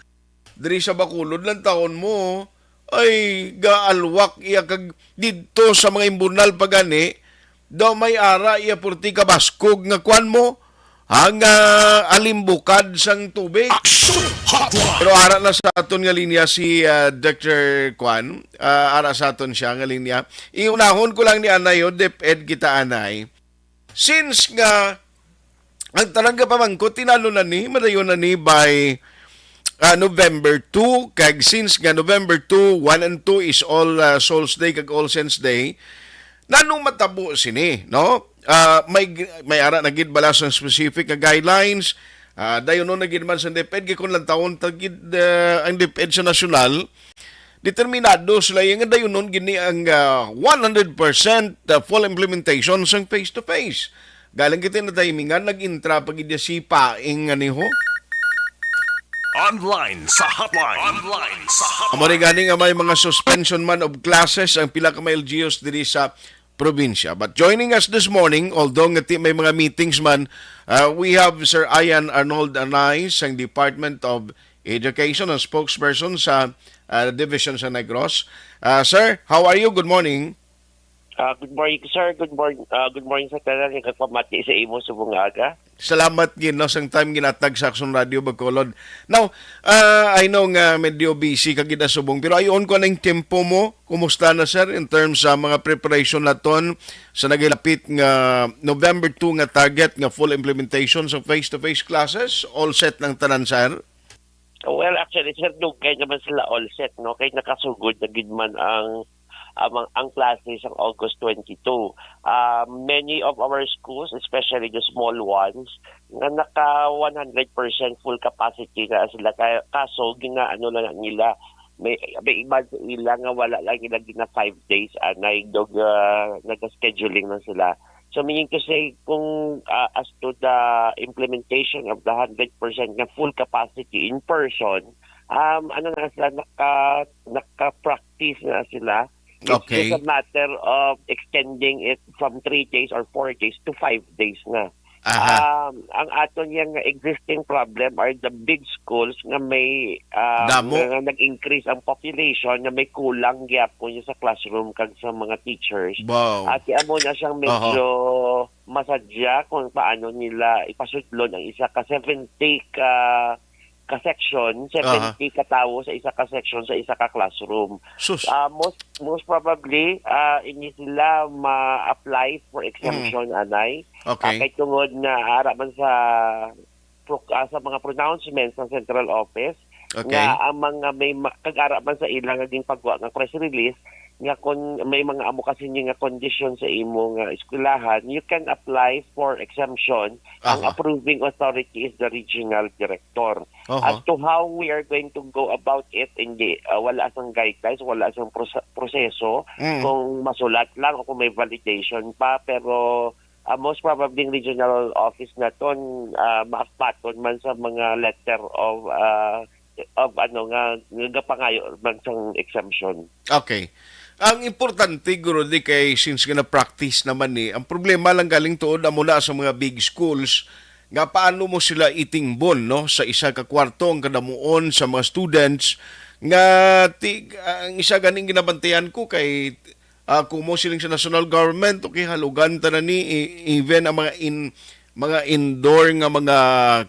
diri sa Bacolod lang taon mo, ay gaalwak iya kag didto sa mga imburnal pa gani, daw may ara iya purti kabaskog nga kwan mo, ang, ah, alimbukad sang tubig. Action Hotline! Pero ara na sa aton nga linya si, ah, Doctor Kwan. Ah, ara sa aton siya nga linya. Iunahon ko lang ni anay, oh, DepEd kita anay. Since nga ang tanan nga pamangkot, tinalo na ni, madayon na ni by, ah, November two, kag since nga November two, one and two is All, ah, Souls Day kag All Saints Day, nanong matabo sini, no? Ah, may, may ara na gid bala sang specific nga guidelines, ah, dayon na gid man sa DepEd, kay kung lantawon ta gid, ah, ang DepEd sa nasyonal, determinado sila nga dayunon gini ang, ah, one hundred percent, ah, full implementation sang face-to-face. Galing kita na timingan, nag-intra pa gid si Paing nga ni ho. Online sa hotline. Online sa hotline. Amo ni gani nga may mga suspension man of classes ang pila ka mga L G Us diri sa probinsya. But joining us this morning, although nga ti may mga meetings man, uh, we have Sir Ian Arnold Anay sang Department of Education, ang spokesperson sa, uh, division sa Negros. Uh, sir, how are you? Good morning. Ah, good morning, sir. Good morning, ah, good morning sa tanan. Nagpamati sa imo subong nga aga. Salamat gid, no, sang time ginatag sa Aksyon Radio Bacolod. Now, ah, I know nga medyo busy ka gid subong, pero ayon ko ning tempo mo. Kumusta na, sir, in terms sa mga preparation naton sa nagilapit nga November two nga target nga full implementation sa face-to-face classes? All set ng tanan, sir? Well, actually, sir, dugay naman sila all set, no? Kay nakasugod na gid man ang, ang, ang klase sa August twenty-two. Ah, many of our schools, especially the small ones, nga naka one hundred percent full capacity na sila. Kaya, kaso, gina-, ano lang nila, may, may iba sa ila nga wala lang nila gina five days, anay, dog, ah, nag-scheduling lang sila. So, meaning to say, kung, ah, as to the implementation of the hundred percent nga full capacity in person, um, ano na sila, naka-, naka-practice na sila. It's Okay. just a matter of extending it from three days or four days to five days na. Aha. Um, ang aton yang existing problem are the big schools nga may, um, Damo. nga nag-increase ang population, nga may kulang gyapon sa classroom kag sa mga teachers. Wow. At amo na siyang Aha. medyo masadya kung paano nila ipasudlon ang isa ka seventy ka, ka section, Aha. seventy ka tawo sa isa ka section, sa isa ka classroom. Sus. Ah, most, most probably, ah, hindi sila ma-apply for exemption, Mm. anay. Okay. Ah, kay tungod nga ara man sa pro-, ah, sa mga pronouncements ng central office Okay. nga ang mga may ma-, kag ara man sa ilang naging pagwa nga press release nga kung may mga amo kasi nga kondisyon sa imo nga eskwelahan, you can apply for exemption. Ang Aha. approving authority is the regional director. Aha. As to how we are going to go about it, hindi, ah, wala sang guidelines, wala sang prosa-, proseso Mm. kung masulat lang o kung may validation pa, pero, ah, most probably ang regional office naton, ah, maakpaton man sa mga letter of, ah, of ano nga, nga gapangayo man sang exemption. Okay. Ang importante, guro, di kay since nga na-practice naman ni, ang problema lang galing tuod amo na sa mga big schools, nga paano mo sila itingbon, no, sa isa ka kwarto ang kadamuon sa mga students nga ti-, ang isa ganing ginabantayan ko kay, ah, kumo siling sa national government, okay, halugan ta na ni, e-, even ang mga in-, mga indoor nga mga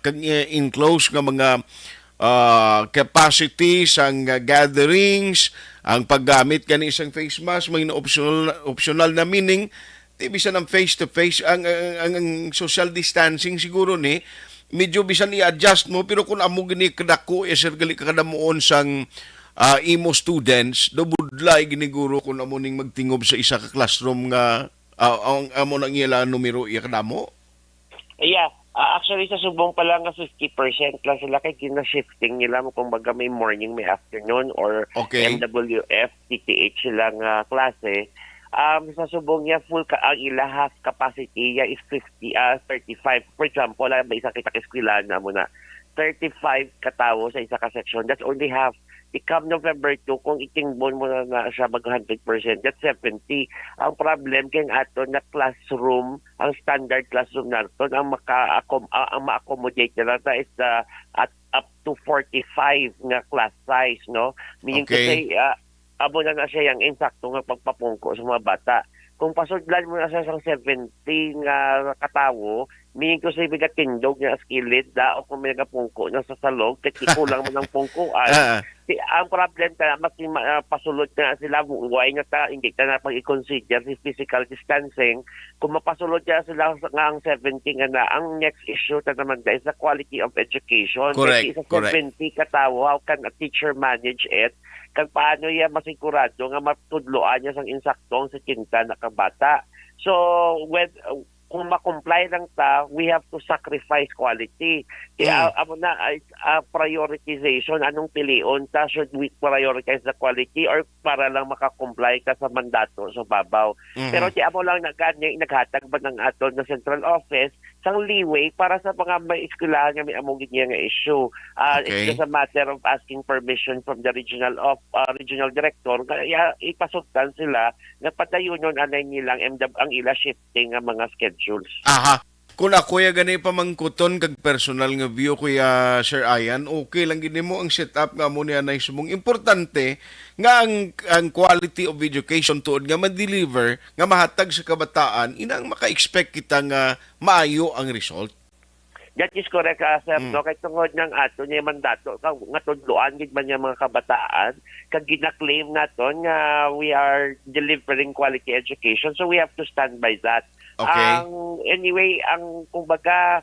kag-, eh, enclosed nga mga, ah, capacity sang, ah, gatherings, ang paggamit gani sang face mask, may optional, optional na, meaning, di bisan ang face to face, ang, ang, ang, ang social distancing siguro ni, medyo bisan i-adjust mo, pero kung amo gini kadako, eh, sir, gali ka kadamuon sang, ah, imo students, do budlay gini guro kung amo ning magtingob sa isa ka classroom nga, ah, ang amo nang ila numero iya kadamo? Yeah, Ah, actually, sa subong pa lang nga fifty percent lang sila kay gina-shifting nila mo, kumbaga may morning, may afternoon, or Okay. M W F, T T H sila nga klase. Um, sa subong niya, full ka, ang ila half capacity niya is fifty, ah, thirty-five. For example, ah, may isa kita ka eskwelahan na mo na thirty-five ka tawo sa isa ka section. That's only half. Ikam November two, kung itingbon mo na, na siya mag hundred percent, that's seventy. Ang problem kay ang aton na classroom, ang standard classroom naton, ang maka-accom-, ah, ang ma-accommodate na lang ta is the, at up to forty-five nga class size, no? Meaning to Okay. say, ah, amo na na siya yung insakto nga pagpapungko sa mga bata. Kung pasudlan mo na siya sang seventy nga katawo, meaning to say, may gatindog nga sa kilid, da, o kung may nagapungko na sa salog, kay kulang mo ng pungkuan. Ah, Si, ang problem ta, mas ma-, ah, pasulod na sila, why na ta, hindi ta na pag-i-consider si physical distancing. Kung mapasulod na sila sa, nga ang seventy nga na, ang next issue ta naman, guys, the quality of education. Correct, Kay sa correct. seventy ka tawo, how can a teacher manage it? Kag paano iya masigurado nga matudloan niya sang insakto ang setenta na ka bata? So, with, kung ma-comply lang ta, we have to sacrifice quality. Kaya, Mm. amo na, ay, ah, prioritization, anong pilion ta? Should we prioritize the quality or para lang maka-comply ka sa mandato sa babaw? Mhm. Pero di amo lang na gani, naghatag ba ng aton na central office sang leeway para sa mga may eskwelahan nga may amo gid niya nga issue? Ah, it's Okay. just a matter of asking permission from the regional of, ah, regional director nga, ya, ipasugtan sila nga padayunon anay nilang M W, ang ila shifting nga mga schedules. Aha. Kung ako ya gani pamangkuton kag personal nga view, Kuya Sir Ian, okay lang gid nimo ang setup nga amo ni anay subong. Importante nga ang, ang quality of education tuod nga ma-deliver, nga mahatag sa kabataan, inang maka-expect kita nga maayo ang result. That is correct, ah, sir, Mm. no? Kay tungod nang ato niya mandato, ka-, nga tudloan gid man niya mga kabataan, kag gina-claim naton nga we are delivering quality education, so we have to stand by that. Okay. Ang, anyway, ang, kumbaga,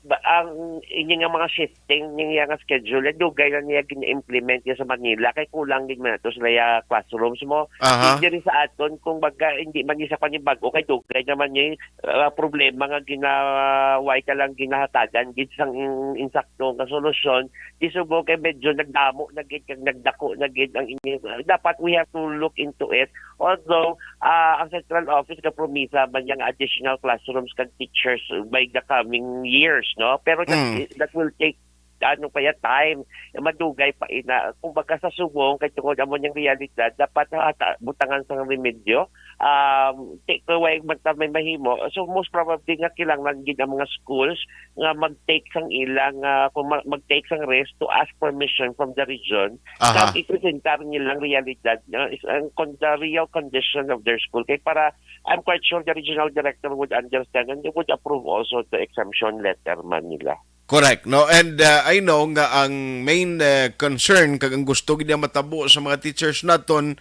ba, ang ining nga mga shifting niya nga schedule, eh, dugay na niya gina-implement niya sa Manila, kay kulang gid man ato sila ya classrooms mo. Aha. Di diri sa aton, kung baga, hindi man niya sa panibag-o, kay dugay naman niya, ah, problema nga gina-, why ka lang ginahatagan gid sang in-, insakto nga solusyon. Di subong kay medyo nagdamo na gid, kag nagdako na gid ang ini-, dapat we have to look into it. Although, ah, ang central office kapromisa man yang additional classrooms kag teachers by the coming years, no? Pero that, Mm. that will take, ano pa yan, time. Madugay pa ina. Kumbaga sa subong, kay tungod amo niyang realidad, dapat na ata butangan sa remedyo. Um, take away man ta may mahimo. So, most probably nga kinahanglan gid ang mga schools nga mag-take sang ilang, ah, kung ma-, mag-take sang risk to ask permission from the region Aha. Kag ipresentar nilang realidad, no, is ang con-, the real condition of their school. Kay para, I'm quite sure the regional director would understand and they would approve also the exemption letter man nila. Correct, no? And, uh, I know nga ang main, uh, concern kag ang gusto gid nga matabo sa mga teachers naton,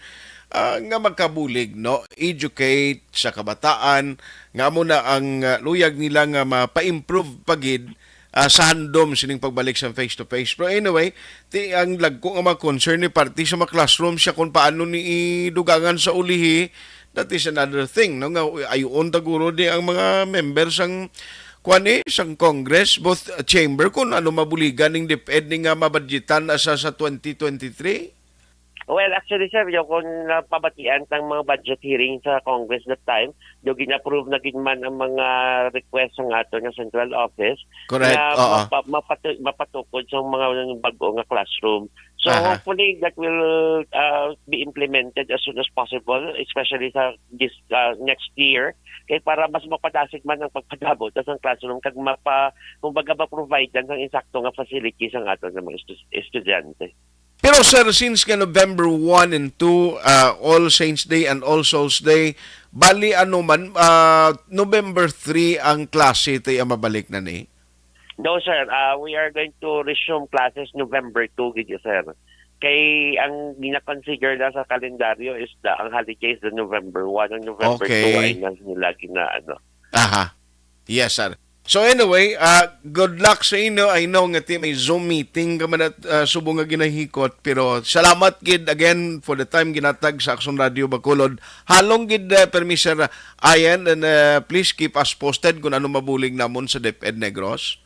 uh, nga makabulig, no? Educate sa kabataan, nga amo na ang, uh, luyag nila nga mapa-improve pa gid, ah, sa handom sining pagbalik sa face-to-face. Pero anyway, ti ang lagko nga mga concern ni parte sa mga classroom siya kung paano ni idugangan sa ulihi, that is another thing, no? Nga ayuon ta guro di ang mga member sang, kuwan, eh, sang Congress, both, uh, chamber, kung ano mabuligan ning DepEd ni nga mabudgetan na sa, sa twenty twenty-three. Well, actually, sir, yung kung napabatian tang mga budget hearing sa Congress that time, yung gin-approve na gid man ang mga request ng ato nga central office Correct, na oo. mapa-, mapatu-, mapatukod sa mga bag-o nga classroom. So, Aha. hopefully, that will, uh, be implemented as soon as possible, especially sa this, uh, next year, kay para mas mapadasig man ang pagpadabot sa classroom kag mapa-, kumbaga, ma-provide ang insakto nga facilities ang ato nga mga estu-, estudyante. Pero, sir, since nga November one and two, ah, All Saints Day and All Souls Day, bali ano man, ah, November three ang klase tayo mabalik na ni? No, sir. Ah, we are going to resume classes November two, gid, sir. Kay ang gina-consider na sa kalendaryo is the, ang holiday is the November one, ang November two Okay. ay na nila gina-, ano. Aha. Yes, sir. So anyway, ah, good luck sa inyo. I know nga ti may Zoom meeting ka man at, ah, subong nga ginahikot, pero salamat gid again for the time ginatag sa Aksyon Radio Bacolod. Halong gid, ah, permi, Sir Ian, and, ah, please keep us posted kung ano mabulig namon sa DepEd Negros.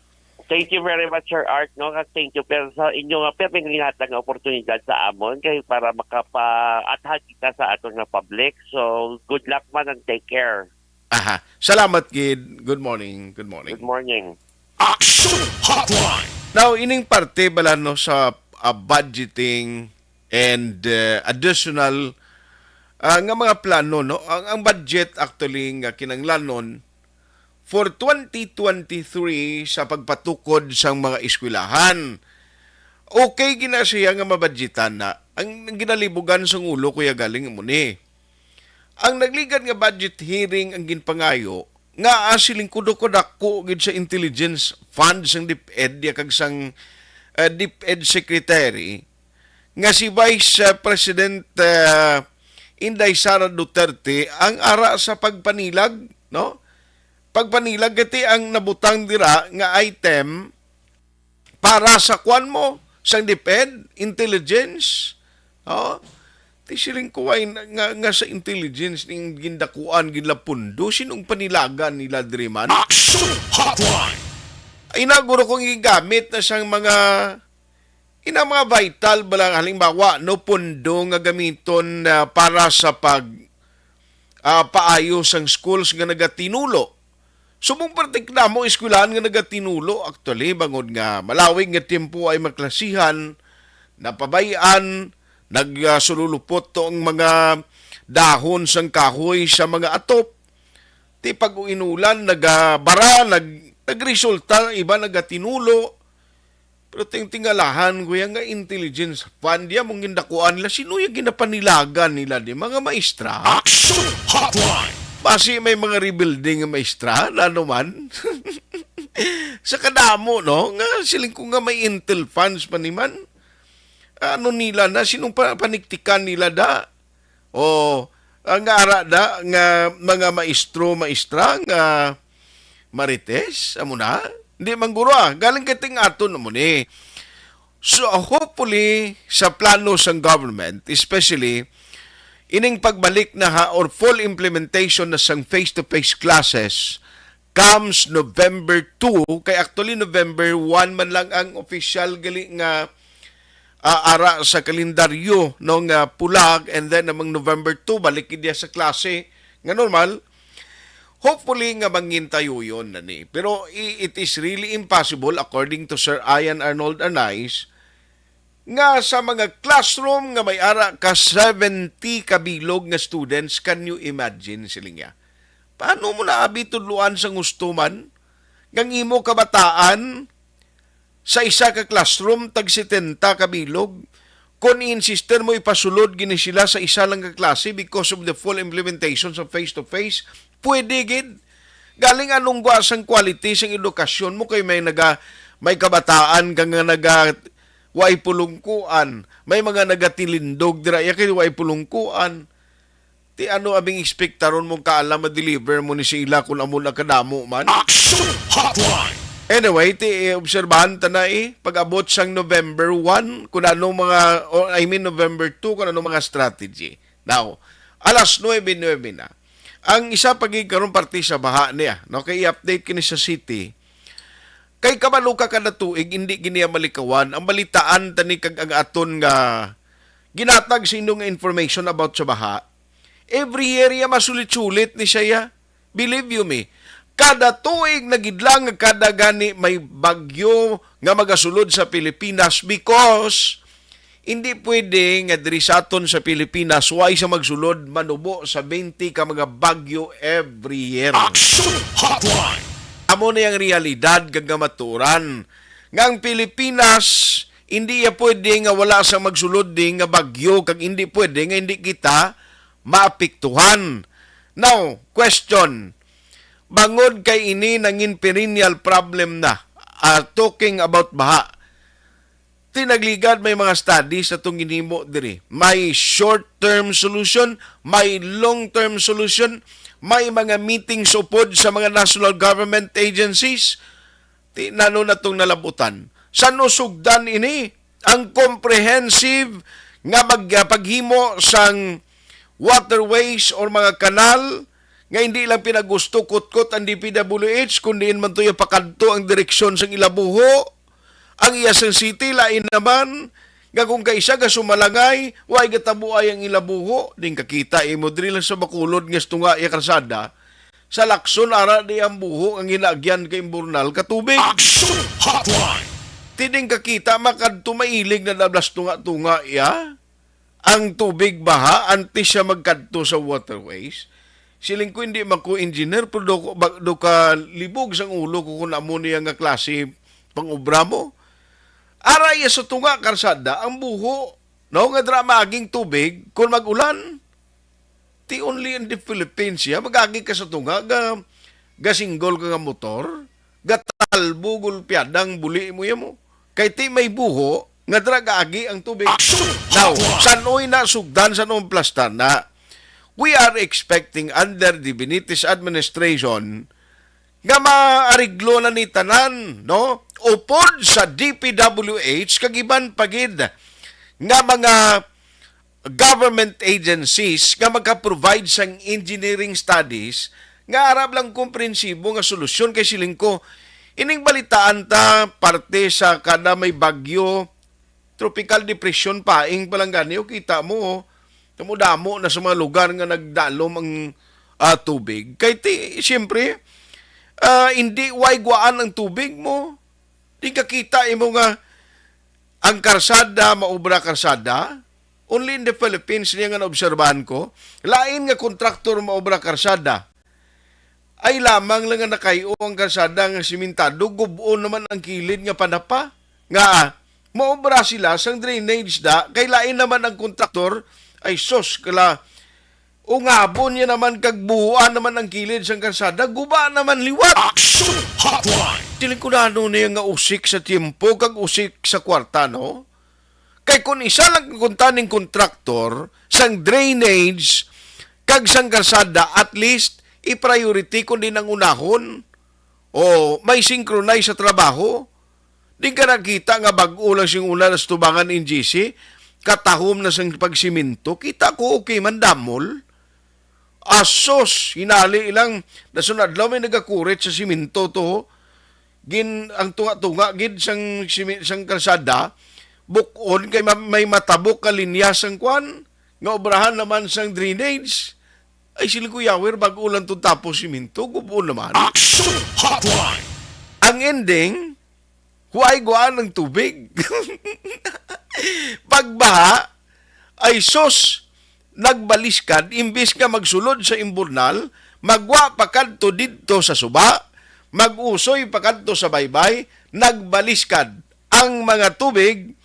Thank you very much, Sir Art, no? Kag thank you, pero sa inyo nga, pero may ginhatag nga oportunidad sa amon kay para makapaathag kita sa aton nga public. So, good luck man and take care. Aha. Salamat gid. Good morning. Good morning. Good morning. Action Hotline. Now, ining parte bala, no, sa, ah, budgeting and, uh, additional, ah, nga mga plano, no? Ang, ang budget actually nga kinahanglanon for twenty twenty-three sa pagpatukod sang mga eskwelahan. Okay gina siya nga mabudgetan na. Ang, ang ginalibugan sang ulo, kuya, galing mo ni. Ang nagligad nga budget hearing ang ginpangayo nga, ah, siling ko, daw kadako gid sa intelligence fund sang DepEd ya kag sang, ah, DepEd Secretary nga si Vice, ah, President, ah, Inday Sara Duterte ang ara sa pagpanilag, no? Pagpanilag kay ti ang nabutang dira nga item para sa kwan mo, sang DepEd, intelligence. Oh, ti siling ko ay nga, nga sa intelligence ning gindakuan, ginlapundo, sinong panilagan nila diri man? Action Hotline. Ay na, guro, kung gigamit na sang mga, ina, mga vital ba lang, halimbawa, no, pundo nga gamiton, ah, para sa pag, ah, paayo sang schools nga nagatinulo. Subong parte kadamo eskwelahan nga nagatinulo, actually, bangod nga malawig nga tiyempo ay maklasihan, napabay-an, nagsululupot to ang mga dahon sang kahoy sa mga atop. Ti pag-inulan, nagabara, nag-, nagresulta, iba nagatinulo. Pero ting-, tingalahan ko yan nga intelligence fund, ya mong gindakuan nila. Sino yung ginapanilagan nila di? Mga maestra? Action Hotline! Basi may mga rebuilding nga maestra, na naman. Sa kadamo, no? Nga siling ko nga may intel funds pa ni man. Ano nila na? Sinong pa-, paniktikan nila da? O, ang ara da nga mga maestro, maestra nga marites, amo na? Hindi man guro, ah. Galing kay ting aton amo ni. So, hopefully, sa plano sang government, especially ining pagbalik na ha or full implementation na sang face-to-face classes comes November two, kay actually November one man lang ang official gali nga, ah, ara sa kalendaryo, no, nga pulag, and then namang November two, balik gid niya sa klase nga normal. Hopefully nga mangin tayo yon na ni. Pero i-, it is really impossible, according to Sir Ian Arnold Anais, nga sa mga classroom nga may ara ka seventy ka bilog nga students, can you imagine, siling niya? Paano mo na abi tudloan sa gusto man? Ngang imo kabataan sa isa ka classroom, tag setenta ka bilog. Kung i-insister mo, ipasulod gini sila sa isa lang ka klase because of the full implementation sa face-to-face, pwede gid. Galing anong gwa sang quality sang edukasyon mo kay may naga-, may kabataan ka nga naga-, way pulungkuan, may mga nagatilindog dira, ya kay way pulungkuan. Ti ano abing ekspektaron mong kaala ma-deliver mo ni sa ila kung amo na kadamo man? Action Hotline! Anyway, ti, eh, obserbahan ta na, eh, pag-abot sang November one, kung anong mga, o, I mean, November two, kung anong mga strategy. Now, alas nuebe, nuebe na. Ang isa pa gid karon parte sa baha niya, no? Kay i-update kini sa city. Kay kabalo ka, kada tuig, hindi gid niya malikawan. Ang balitaan tani kag ang aton nga ginatag sa inyo nga information about sa baha, every year ya masulit-sulit ni siya, ya. Believe you me, kada tuig na gid lang nga kada gani may bagyo nga magasulod sa Pilipinas because hindi pwede nga diri sa aton sa Pilipinas way sa magsulod manubo sa twenty ka mga bagyo every year. Action Hotline! Amo na yung realidad kag kamatuoran nga ang Pilipinas hindi ya pwede nga wala sa magsulod di nga bagyo kag hindi pwede nga hindi kita maapektuhan. Now, question, bangod kay ini nangin perennial problem na, ah, talking about baha, tinagligad may mga studies atong ginhimo diri. May short-term solution, may long-term solution, may mga meetings upod sa mga national government agencies. Ti nano na tong nalabutan? San-o sugdan ini ang comprehensive nga mag-, paghimo sang waterways or mga kanal nga hindi lang pinagusto kutkot ang D P W H, kun diin man to ipakadto ang direksyon sang ila buho? Ang iya sang city, lain naman, nga kung kaisa ka sumalangay, way gatabuay ang ila buho. Din kakita imo diri lang sa Bacolod nga tunga iya karsada, sa Lacson, ara di ang buho ang ginaagyan kay imburnal ka tubig. Action Hotline! Ti din kakita, makadto mailig na dablas tunga-tunga iya ang tubig baha antes siya magkadto sa waterways. Siling ko, hindi man ko engineer, pero do, ba- do ka libog sang ulo ko kung amo niya nga klase pang-obra mo. Ara iya sa tunga karsada ang buho, no, nga dira maging tubig kung mag-ulan. Ti only in the Philippines siya, mag-agi ka sa tunga, ga, ga single ka nga motor, gatalbo, gulpiadang buli mo iya mo. Kay ti may buho, nga dira gaagi ang tubig. Action! Now, Hotline! San-oy na sugdan, san-oy plastar na? We are expecting under the Benitez administration nga maariglo na ni tanan, no? Upod sa D P W H, kag iban pa gid nga mga government agencies nga magka-provide sang engineering studies nga arab lang komprensibo nga solusyon. Kay siling ko, ining balitaan ta parte sa kada may bagyo, tropical depression, paing pa lang gani, o kita mo, damo-damo na sa mga lugar nga nagdalom ang, ah, tubig. Kay ti, siyempre, ah, hindi way gwaan ang tubig mo. Di ka kita imo nga ang karsada, maobra karsada. Only in the Philippines niya nga naobserbahan ko. Lain nga kontraktor maobra karsada. Ay lamang lang nga nakayo ang karsada nga simentado, gub-on naman ang kilid nga panapa. Nga, maobra sila sang drainage da, kay lain naman ang kontraktor. Ay sus, kala, ungabon niya naman kag buhuan naman ang kilid sang karsada, guba naman liwat. Action Hotline! Siling ko, nano niya nga usik sa tiyempo kag usik sa kwarta, no? Kay kung isa lang kunta ning kontraktor sang drainage kag sang karsada, at least i-priority kundi nang unahon. O may synchronize sa trabaho. Di ka nakita nga bag-o lang sing una nas tubangan N G C, katahom na sang pagsiminto. Kita ko, okay man, damol. Asos, hinali lang, nasunod adlaw may nagakurit sa siminto to. Gin, ang tunga-tunga gid sang simi-, sang kalsada, buk-on kay ma-, may matabok ka linya sang kwan, nga obrahan naman sang drainage. Ay, sila Kuya Wer, bag-o lang tong tapos siminto, gub-on naman. Action Hotline! Ang ending, huway guwaan ang tubig. Pagbaha, ay sos, nagbaliskad, imbis nga magsulod sa imburnal, magwa pa kadto didto sa suba, mag-usoy pa kadto sa baybay, nagbaliskad ang mga tubig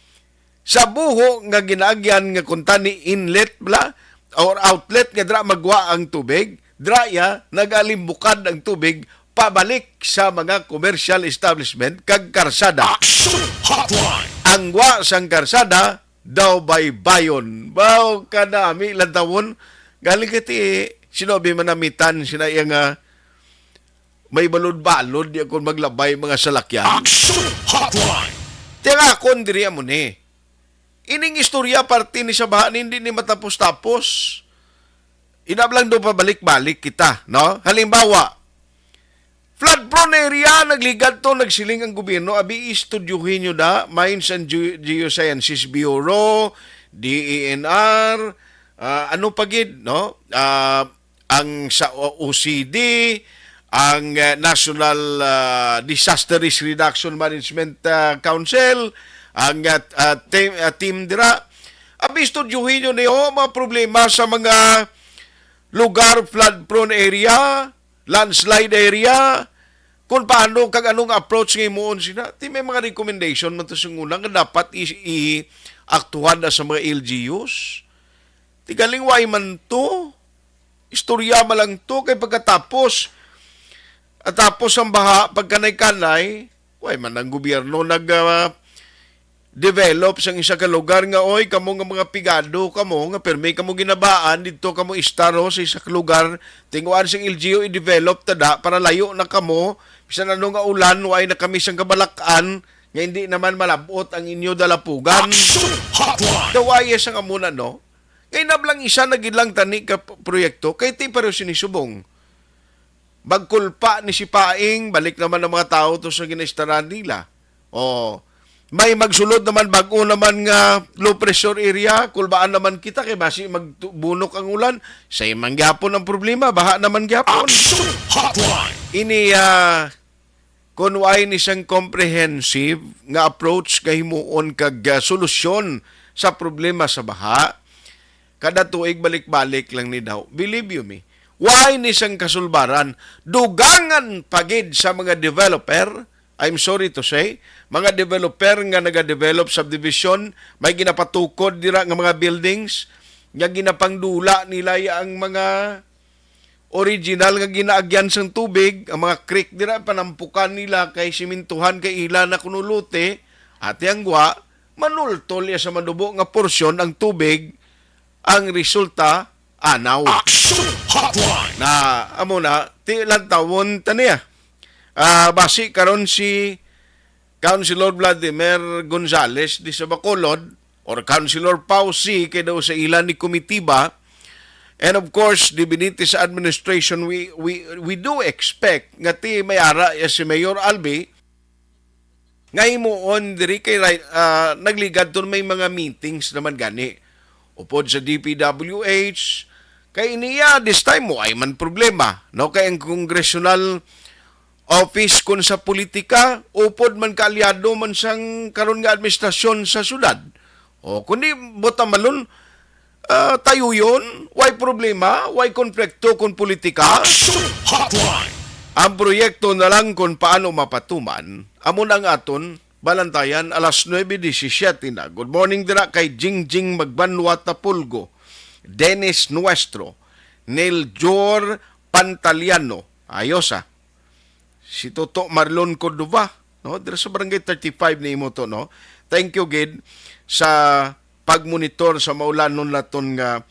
sa buho nga ginaagyan nga kuntani inlet bla or outlet nga dira magwa ang tubig, dira ya nagalimbukad ang tubig pabalik sa mga commercial establishment kag karsada. Action Hotline! Ang wa sang karsada daw baybayon. Baw ka nami lantawon. Galing kay ti sinobi manamitan sina iya nga may balod-balod di akon maglabay mga salakyan. Action Hotline! Ti ang akon diri amo ni. Ining istorya parte ni sa baha ni hindi ni matapos-tapos. Inablang do pabalik-balik kita, no? Halimbawa, flood prone area, nagligad to, nagsiling ang gobyerno, abi, istudyohin nyo na, Mines and Geo-, Geosciences Bureau, D E N R, ah, ano pa gid, no? Ah, ang sa O-, O C D, ang, eh, National, ah, Disaster Risk Reduction Management, ah, Council, ang, ah, ah, team, ah, team dira. Abi, istudyohin nyo ni, oh, mga problema sa mga lugar, flood prone area, landslide area, kung paano kag anong approach nga himuon sina. Ti may mga recommendation man to sa una nga dapat i, i aktuhan na sa mga L G Us. Ti galing way man to. Istorya man lang to kay pagkatapos, at tapos ang baha, pagkanay-kanay, way man ang gobyerno nag, ah, develop sang isa ka lugar nga, "Oy, kamo nga mga pigado kamo, nga pirmi kamo ginabaan, didto kamo istaro sa isa ka lugar, tinguan sang L G U, i-develop ta da para layo na kamo, bisan ano nga ulan, way na kami sang kabalak-an, nga hindi naman malabot ang inyo dalapugan." Action Hotline! Dawaya sang amo na, no? Kay nablang isa na gid lang tani ka p-, proyekto, kay ti pareho sini subong. Magkulpa ni si Paing, balik naman ang mga tao to sa ginaistaran nila. O, may magsulod naman, bag-o naman nga low pressure area, kulbaan naman kita, kay basi magbunok ang ulan, sa man gyapon ang problema, baha naman gyapon. Action Hotline! Ini, ah, kung way ni sang comprehensive nga approach nga himuon kag, ah, solusyon sa problema sa baha, kada tuig balik-balik lang ni daw. Believe you me, way ni sang kasulbaran, dugangan pa gid sa mga developer, I'm sorry to say, mga developer nga nagadevelop subdivision, may ginapatukod dira nga mga buildings, nga ginapangdula nila ang mga original nga ginaagyan sang tubig, ang mga creek dira, panampukan nila kay simintuhan kay ila na kuno lote, ati ang gwa, manultol ya sa manubo nga porsyon ang tubig, ang resulta, anaw. Action Hotline! Na, amo na, ti lantawon ta niya. Ah, basi karon si Councilor Vladimir Gonzales di sa Bacolod, or Councilor Pau C, kay daw sa ila ni Comitiba. And of course, the Benitez administration, we, we, we do expect nga ti may ara ya si Mayor Albi, nga himuon diri kay right, ah, nagligad to may mga meetings naman gani. Upod sa D P W H, kay niya, this time, mo ay man problema, no? Kay ang congressional office kun sa politika, upod man kaalyado man sang karon nga administrasyon sa syudad. O, kundi botamalon, ah, tayuyon, way problema, way konflikto kun politika. Action Hotline! Ang proyekto na lang kung paano mapatuman, amo na ang aton balantayan, alas nuebe disisiete na. Good morning dira kay Jingjing Magbanwa Tapulgo, Dennis Nuestro, Neil Jor Pantaliano. Ayos, ah. Si Toto Marlon Cordova, no? Dira sa Barangay thirty-five ni imo to, no? Thank you gid sa pagmonitor sa maulanon naton nga,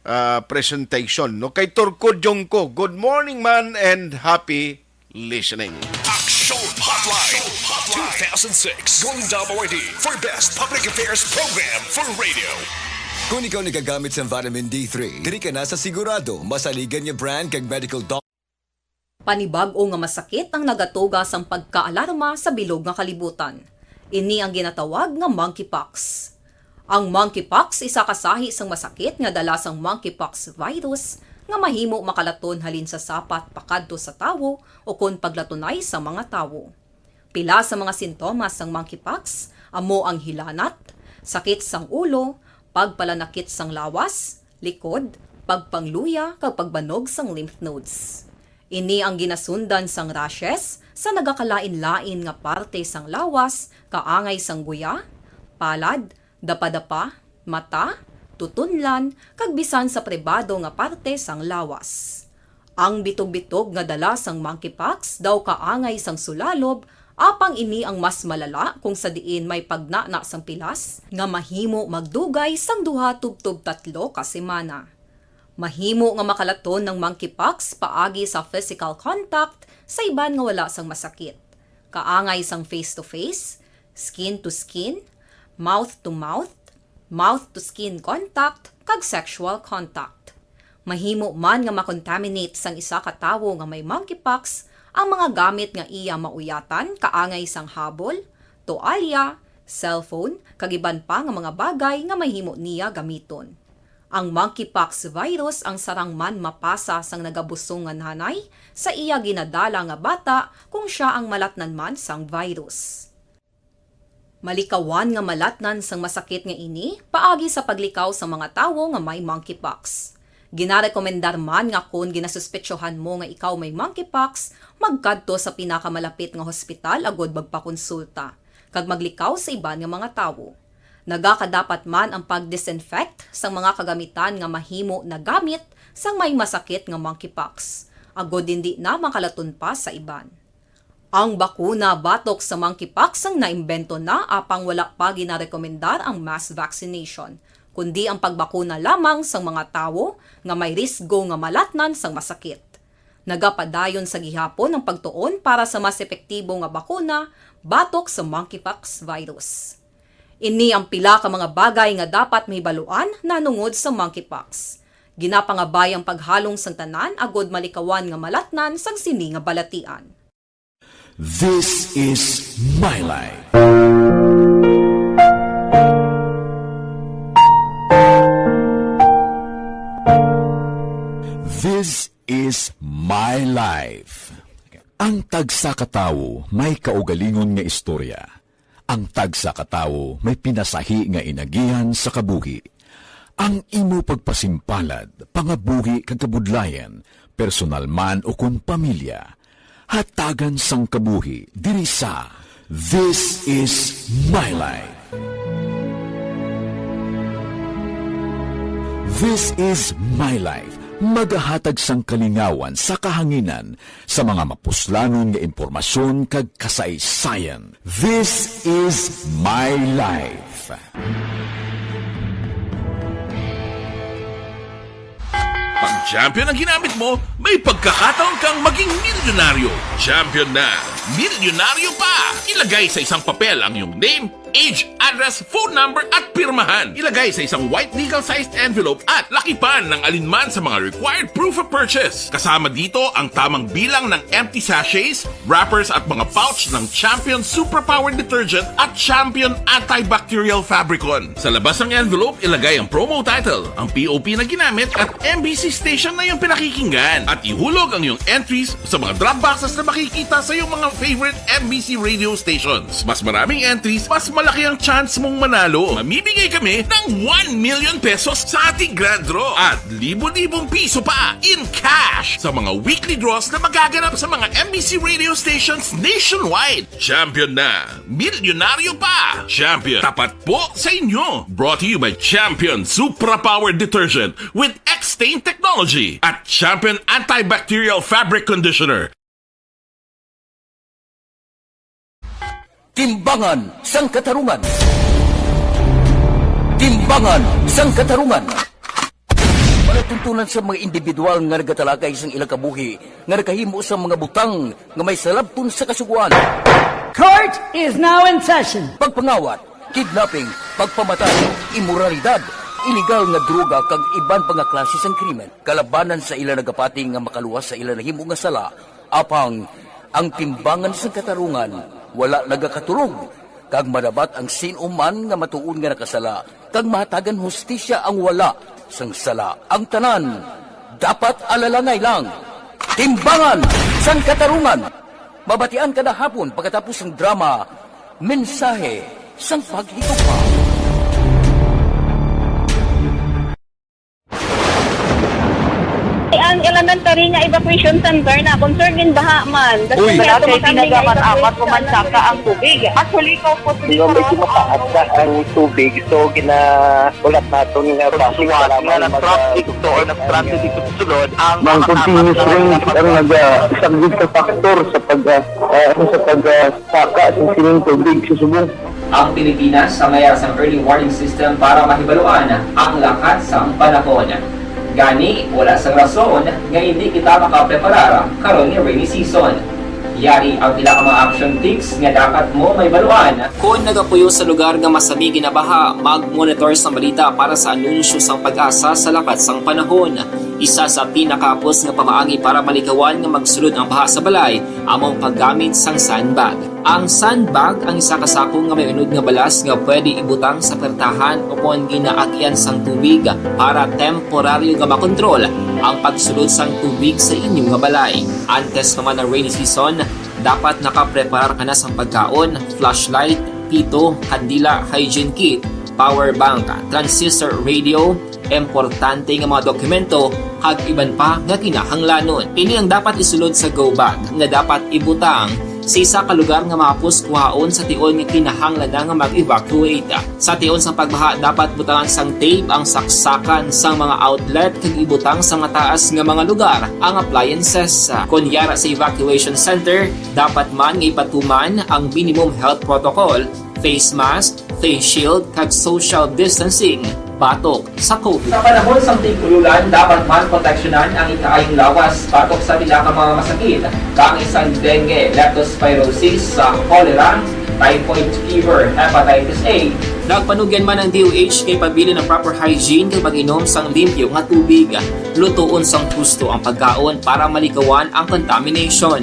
ah, presentation, no? Kay Turco Jongko, good morning man and happy listening. Action Hotline two thousand six Golden Dome Awardee for Best Public Affairs Program for Radio. Kung ikaw nagagamit sa vitamin D three, diri ka na sa sigurado, masaligan nga brand kag medical doc- Panibag-o nga masakit ang nagatuga sang pagkaalarma sa bilog nga kalibutan. Ini ang ginatawag nga monkeypox. Ang monkeypox isa ka sahi sang masakit nga dala sang monkeypox virus nga mahimo makalaton halin sa sapat pakadto sa tawo ukon paglatunay sa mga tawo. Pila sa mga sintomas sang monkeypox amo ang hilanat, sakit sang ulo, pagpalanakit sang lawas, likod, pagpangluya, kag pagbanog sang lymph nodes. Ini ang ginasundan sang rashes sa nagakalain-lain nga parte sang lawas, kaangay sang guya, palad, dapadapa, mata, tutunlan, kag bisan sa pribado nga parte sang lawas. Ang bitog-bitog nga dala sang monkeypox daw kaangay sang sulalob, apang ini ang mas malala kung sa diin may pagnana sang pilas nga mahimo magdugay sang duha tubtob tatlo ka semana. Mahimo nga makalaton ang monkeypox paagi sa physical contact sa iban nga wala sang masakit, kaangay sang face-to-face, skin-to-skin, mouth-to-mouth, mouth-to-skin contact, kag sexual contact. Mahimo man nga makontaminate sang isa ka tawo nga may monkeypox ang mga gamit nga iya mauyatan, kaangay sang habol, toalya, cellphone, kag iban pa nga mga bagay nga mahimo niya gamiton. Ang monkeypox virus ang sarang man mapasa sang nagabusong nga nanay sa iya ginadala nga bata kung sia ang malatnan man sang virus. Malikawan nga malatnan sang masakit nga ini paagi sa paglikaw sa mga tawo nga may monkeypox. Ginarekomendar man nga kon ginasuspetsohan mo nga ikaw may monkeypox, magkadto sa pinakamalapit nga hospital agud magpakonsulta, kag maglikaw sa iban nga mga tawo. Nagakadapat man ang pag-disinfect sang mga kagamitan nga mahimo nagamit sang may masakit nga monkeypox, agud indi na makalaton pa sa iban. Ang bakuna batok sa monkeypox ang naimbento na, apang wala pa ginarekomendar ang mass vaccination, kundi ang pagbakuna lamang sang mga tawo nga may risgo nga malatnan sang masakit. Nagapadayon sa gihapon ang pagtuon para sa mas epektibo nga bakuna batok sa monkeypox virus. Ini ang pila ka mga bagay nga dapat mahibaluan nahanungod sa monkeypox. Ginapangabay ang paghalong sang tanan agud malikawan nga malatnan sang sini nga balatian. This is my life. This is my life. Ang tagsa ka tawo may kaugalingon nga istorya. Ang tagsa ka tawo may pinasahi nga inagihan sa kabuhi. Ang imo pagpasimpalad, pangabuhi kag kabudlayan, personal man ukon pamilya, hatagan sang kabuhi diri sa This Is My Life. This Is My Life, magahatag sang kalingawan sa kahanginan sa mga mapuslanon nga impormasyon kag kasaysayan. This Is My Life. Pag champion ang ginamit mo, may pagkakataon kang maging milyonaryo. Champion na! Milyonaryo pa! Ilagay sa isang papel ang iyong name, age, address, phone number at pirmahan. Ilagay sa isang white legal-sized envelope at lakipan ng alinman sa mga required proof of purchase. Kasama dito ang tamang bilang ng empty sachets, wrappers at mga pouch ng Champion Superpower Detergent at Champion Antibacterial Fabricon. Sa labas ng envelope, ilagay ang promo title, ang P O P na ginamit at M B C station na iyong pinakikinggan. At ihulog ang iyong entries sa mga drop boxes na makikita sa iyong mga favorite M B C radio stations. Mas maraming entries, mas malaki ang chance mong manalo. Mamimigay kami ng one million pesos sa ating grand draw at libo-libong piso pa in cash sa mga weekly draws na magaganap sa mga M B C radio stations nationwide. Champion na! Milyonaryo pa! Champion, tapat po sa inyo! Brought to you by Champion Supra Power Detergent with X-Stain Technology at Champion Antibacterial Fabric Conditioner. Timbangan sang Katarungan. Timbangan sang Katarungan. Palatuntunan sa mga individual nga nagatalakay sang ilang kabuhi nga nakahimo sang mga butang nga may salabton sa kasugoan. Court is now in session. Pagpangawat, kidnapping, pagpamatay, imoralidad, iligal nga droga kag iban pa nga klase sang krimen kalabanan sa ila nagapati nga makaluwas sa ila nahimo nga sala. Apang ang timbangan sang katarungan wala nagakaturog, kag madabat ang sin-o man nga matuod nga nakasala, kag mahatagan hustisya ang wala sang sala. Ang tanan dapat alalangay lang. Timbangan sang Katarungan. Mabatian kada hapon pagkatapos sang drama, Mensahe sang Paghigugma. Ang elementary nga evacuation center na concerned in baha man. Uy, wala kay tinaga man amat ko man saka ang tubig. Actually, ko po. Di ba, medyo mataas na ang tubig, so ginaulat naton nga basi nga nag-traffic to or nag-transit dito sa sulod ang mga continuous rain ang nagasaglit sa factor sa pag, ah, ah, ano, sa pag, ah, saka sa sining tubig sa subong. Ang Pilipinas sa mayas ang early warning system para mahibaluan ang lakat sang panahon. Gani, wala sang rason nga indi kita makapreparar karon nga rainy season. Yari ang pila ka mga action tips nga dapat mo mahibaluan. Kon nagapuyo sa lugar nga masami ginabaha, mag-monitor sang balita para sa anunsyo sang PAGASA sa lakat sang panahon. Isa sa pinakahapos nga pamaagi para malikawan nga magsulod ang baha sa balay amo ang paggamit sang sandbag. Ang sandbag ang isa ka sako nga may unod nga balas nga pwede ibutang sa puwertahan ukon ginaagian sang tubig para temporaryo nga makontrol ang pagsulod sang tubig sa inyo nga balay. Antes pa man ang rainy season, dapat nakapreparar ka na sang pagkaon, flashlight, pito, kandila, hygiene kit, power bank, transistor radio, importante nga mga dokumento, kag iban pa nga kinahanglanon. Ini ang dapat isulod sa go bag nga dapat ibutang Sa isa ka lugar nga mahapos kuhaon sa tion nga kinahanglan na nga mag-evacuate. Sa tion sang pagbaha, dapat butangan sang tape ang saksakan sang mga outlet kag ibutang sa mataas nga mga lugar ang appliances. Kon yara sa evacuation center, dapat man nga ipatuman ang minimum health protocol, face mask, face shield, kag social distancing batok sa COVID. Sa panahon sang tig-ululan, dapat man proteksyonan ang ikaayong lawas batok sa pila ka mga masakit, kaangay sang dengue, leptospirosis, sa cholera, typhoid fever, hepatitis A. Nagpanugyan man ang D O H kay pabilin ang proper hygiene kag pag-inom sang limpyo nga tubig. Lutoon sang husto ang pagkaon para malikawan ang contamination.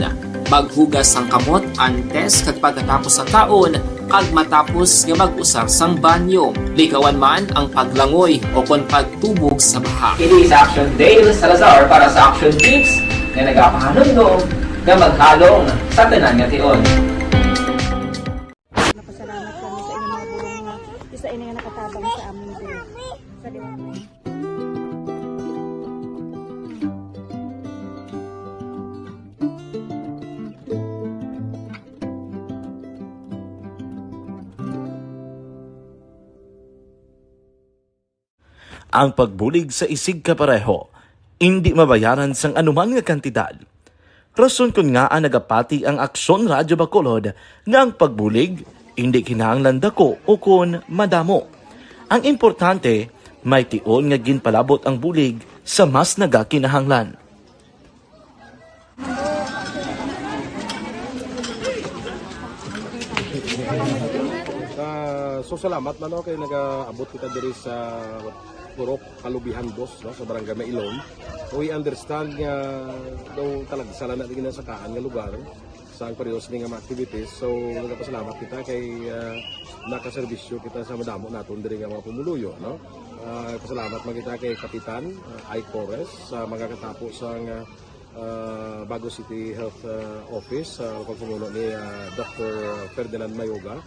Maghugas sang kamot antes kag pagkatapos sang kaon, kag matapos nga mag-usar sang banyo. Likawan man ang paglangoy o kon pagtubog sa baha. Kini sa Action Dale Salazar para sa Action Tips nga nagapahanumdom nga maghalong sa tanan nga tion. Napasalamat kami sa inyong mga bulong nga isa ini nga nakatabang sa amin din. Sa liwanag. Ang pagbulig sa isigkapareho indi mabayaran sang anuman nga kantidad. Rason kon ngaa nagapati ang Aksyon Radyo Bacolod nga ang pagbulig indi kinahanglan dako ukon madamo. Ang importante, may tion nga ginpalabot ang bulig sa mas nagakinahanglan. Ah, so salamat man, no, kay nagaabot kita diri sa Purok Kalubihan Dos, no, sa Barangay Mailom. We understand nga daw talagsa lang na di ginasakaan nga lugar sa ang pareho sini nga mga activities. So nagapasalamat kita kay, ah, nakaserbisyo kita sa madamo naton diri nga mga pumuluyo, no. Ah, pasalamat man kita kay Kapitan, ah, Ike Torres sa mga katapo sang, ah, ah, Bago City Health, ah, Office, sa pagpamuno ni, ah, Doctor Ferdinand Mayoga,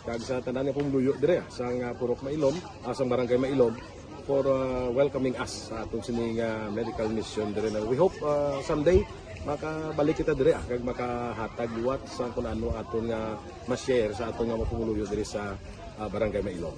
kag sa tanan nga pumuluyo dire, ah, sang, ah, Purok Mailom, ah, sang Barangay Mailom, for, ah, welcoming us sa aton sini nga medical mission dire na. We hope, ah, someday makabalik kita dire, ah, kag makahatag liwat sa kun ano aton nga ma-share sa aton nga mga pumuluyo dire sa, ah, Barangay Mailom.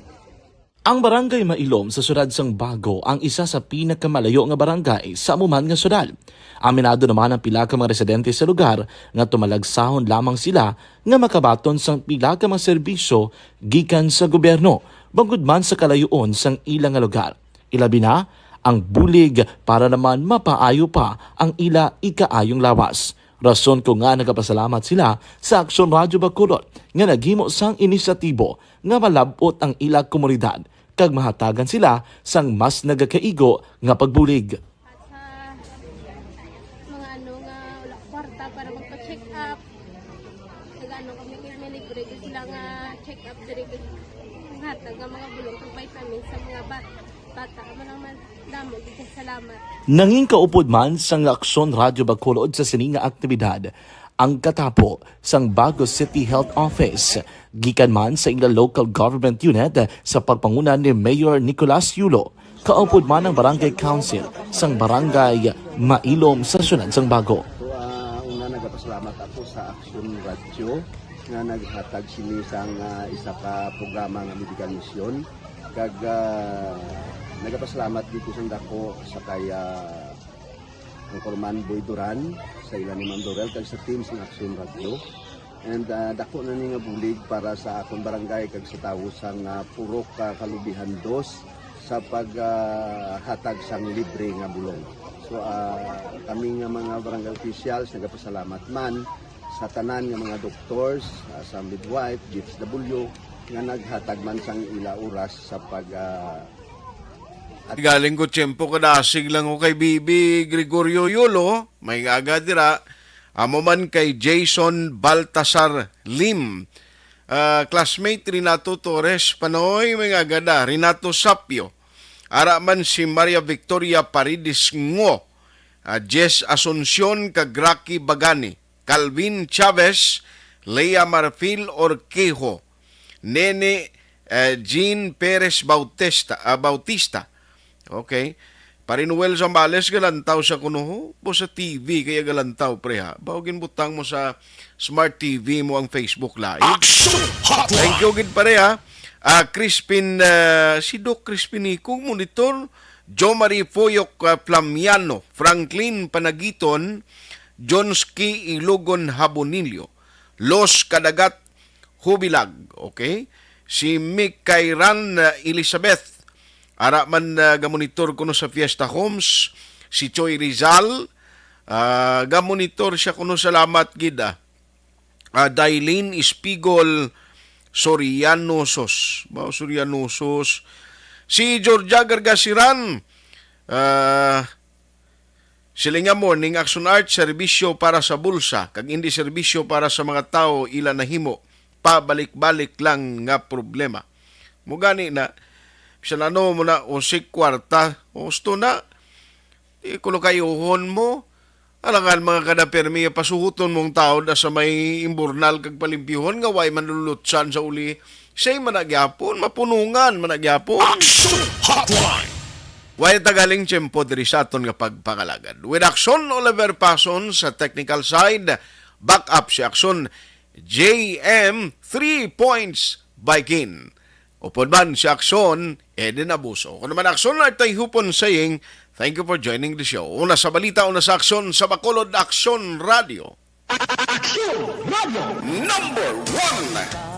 Ang Barangay Mailom sa siyudad sang Bago ang isa sa pinakamalayo nga barangay sa amo man nga siyudad. Aminado naman ang pila ka mga residente sa lugar nga tumalagsahon lamang sila nga makabaton sang pila ka mga serbisyo gikan sa gobyerno, bangod man sa kalayoon sang ila nga lugar. Ilabi na ang bulig para naman mapaayo pa ang ila ikaayong lawas. Rason ko nga nagapasalamat sila sa Aksyon Radyo Bacolod nga naghimo sang inisyatibo nga malab-ot ang ila komunidad kag mahatagan sila sang mas nagakaigo nga pagbulig. At sa mga ano nga wala kwarta para magpa-check up, nag-ano kami kay may libre ko sila nga check up diri kay hatag nga mga bulong kag vitamins sa mga bat-, bata. Amo lang man damo gid kay salamat. Nangin kaupod man sang Aksyon Radyo Bacolod sa sini nga aktibidad ang katapo sang Bago City Health Office, gikan man sa ila local government unit sa pagpanguna ni Mayor Nicolas Yulo, kaupod man ang Barangay Council sang Barangay Mailom sa siyudad sang Bago. So, ah, una, nagapasalamat ako sa Action Radio nga naghatag sini sang, ah, isa ka programa nga medical mission. Kag, ah, nagapasalamat dito sang dako sa kay, ah, Anchorman Boy Duran, sa ila ni Ma'am Dorel, kag sa team sang Action Radio. And, ah, dako na ni nga bulig para sa akon barangay kag sa tawo sang, ah, Purok, ah, Kalubihan Dos sa pag, ah, hatag sang libre nga bulong. So, ah, kami nga mga barangay officials nagapasalamat man sa tanan nga mga doctors, ah, sa midwife, D S W, nga naghatag man sang ila oras sa pag, ah, Galing ko tiyempo kadasig lang ko kay Bibi Gregorio Yulo, may aga dira. Amo man kay Jason Baltasar Lim, ah, classmate Renato Torres Panoy, may aga da, Renato Sapio. Ara man si Maria Victoria Paredes Ngo, ah, Jess Asuncion kag Rocky Bagani, Calvin Chavez, Lea Marfil Orquejo, Nene, eh, Jean Perez Bautista, ah, Bautista. Okay. Pare Noel Zambales, galantaw siya kuno, ho. Bo sa T V kaya galantaw, pre, ha. Bawo ginbutang mo sa Smart T V mo ang Facebook Live. Action Hotline. Thank you gid, pare, ha. Ah, Crispin, ah, si Doc Crispin Ikong monitor, Jo Marie Foyok, ah, Plamiano, Franklin Panagiton, Jonski Ilogon Habonillo, Los Kadagat Hubilag, okay? Si Mikairan, ah, Elizabeth, ara man, ah, gamonitor kuno sa Fiesta Homes. Si Choi Rizal, ah, gamonitor siya kuno, salamat gid, ah. Ah, Dailin Espigol Sorianosos. Ba, Sorianosos. Si Georgia Gargasiran, ah, sila nga morning, Action Art, serbisyo para sa bulsa, kag hindi serbisyo para sa mga tawo ila nahimo. Pabalik-balik lang nga problema. Mo gani na, bisan ano mo na, o si kwarta, gusto na, di ko kayuhon mo. Alangan mga kada permi, pasuhuton mong tawo na sa may imburnal kag palimpyuhon nga way manlulutsan sa uli. Say man na gyapon, mapunungan man na gyapon. Action Hotline. Way tagaling tiyempo diri sa aton nga pagpangalagad. With Action Oliver Pason sa technical side, back up si Action J M, three points by Kin. Upod man si Action Eden Abuso. Kung naman Action Art ay hupon saying, thank you for joining the show. Una sa balita, una sa aksyon, sa Bacolod Action Radio. Action Radio. Number one.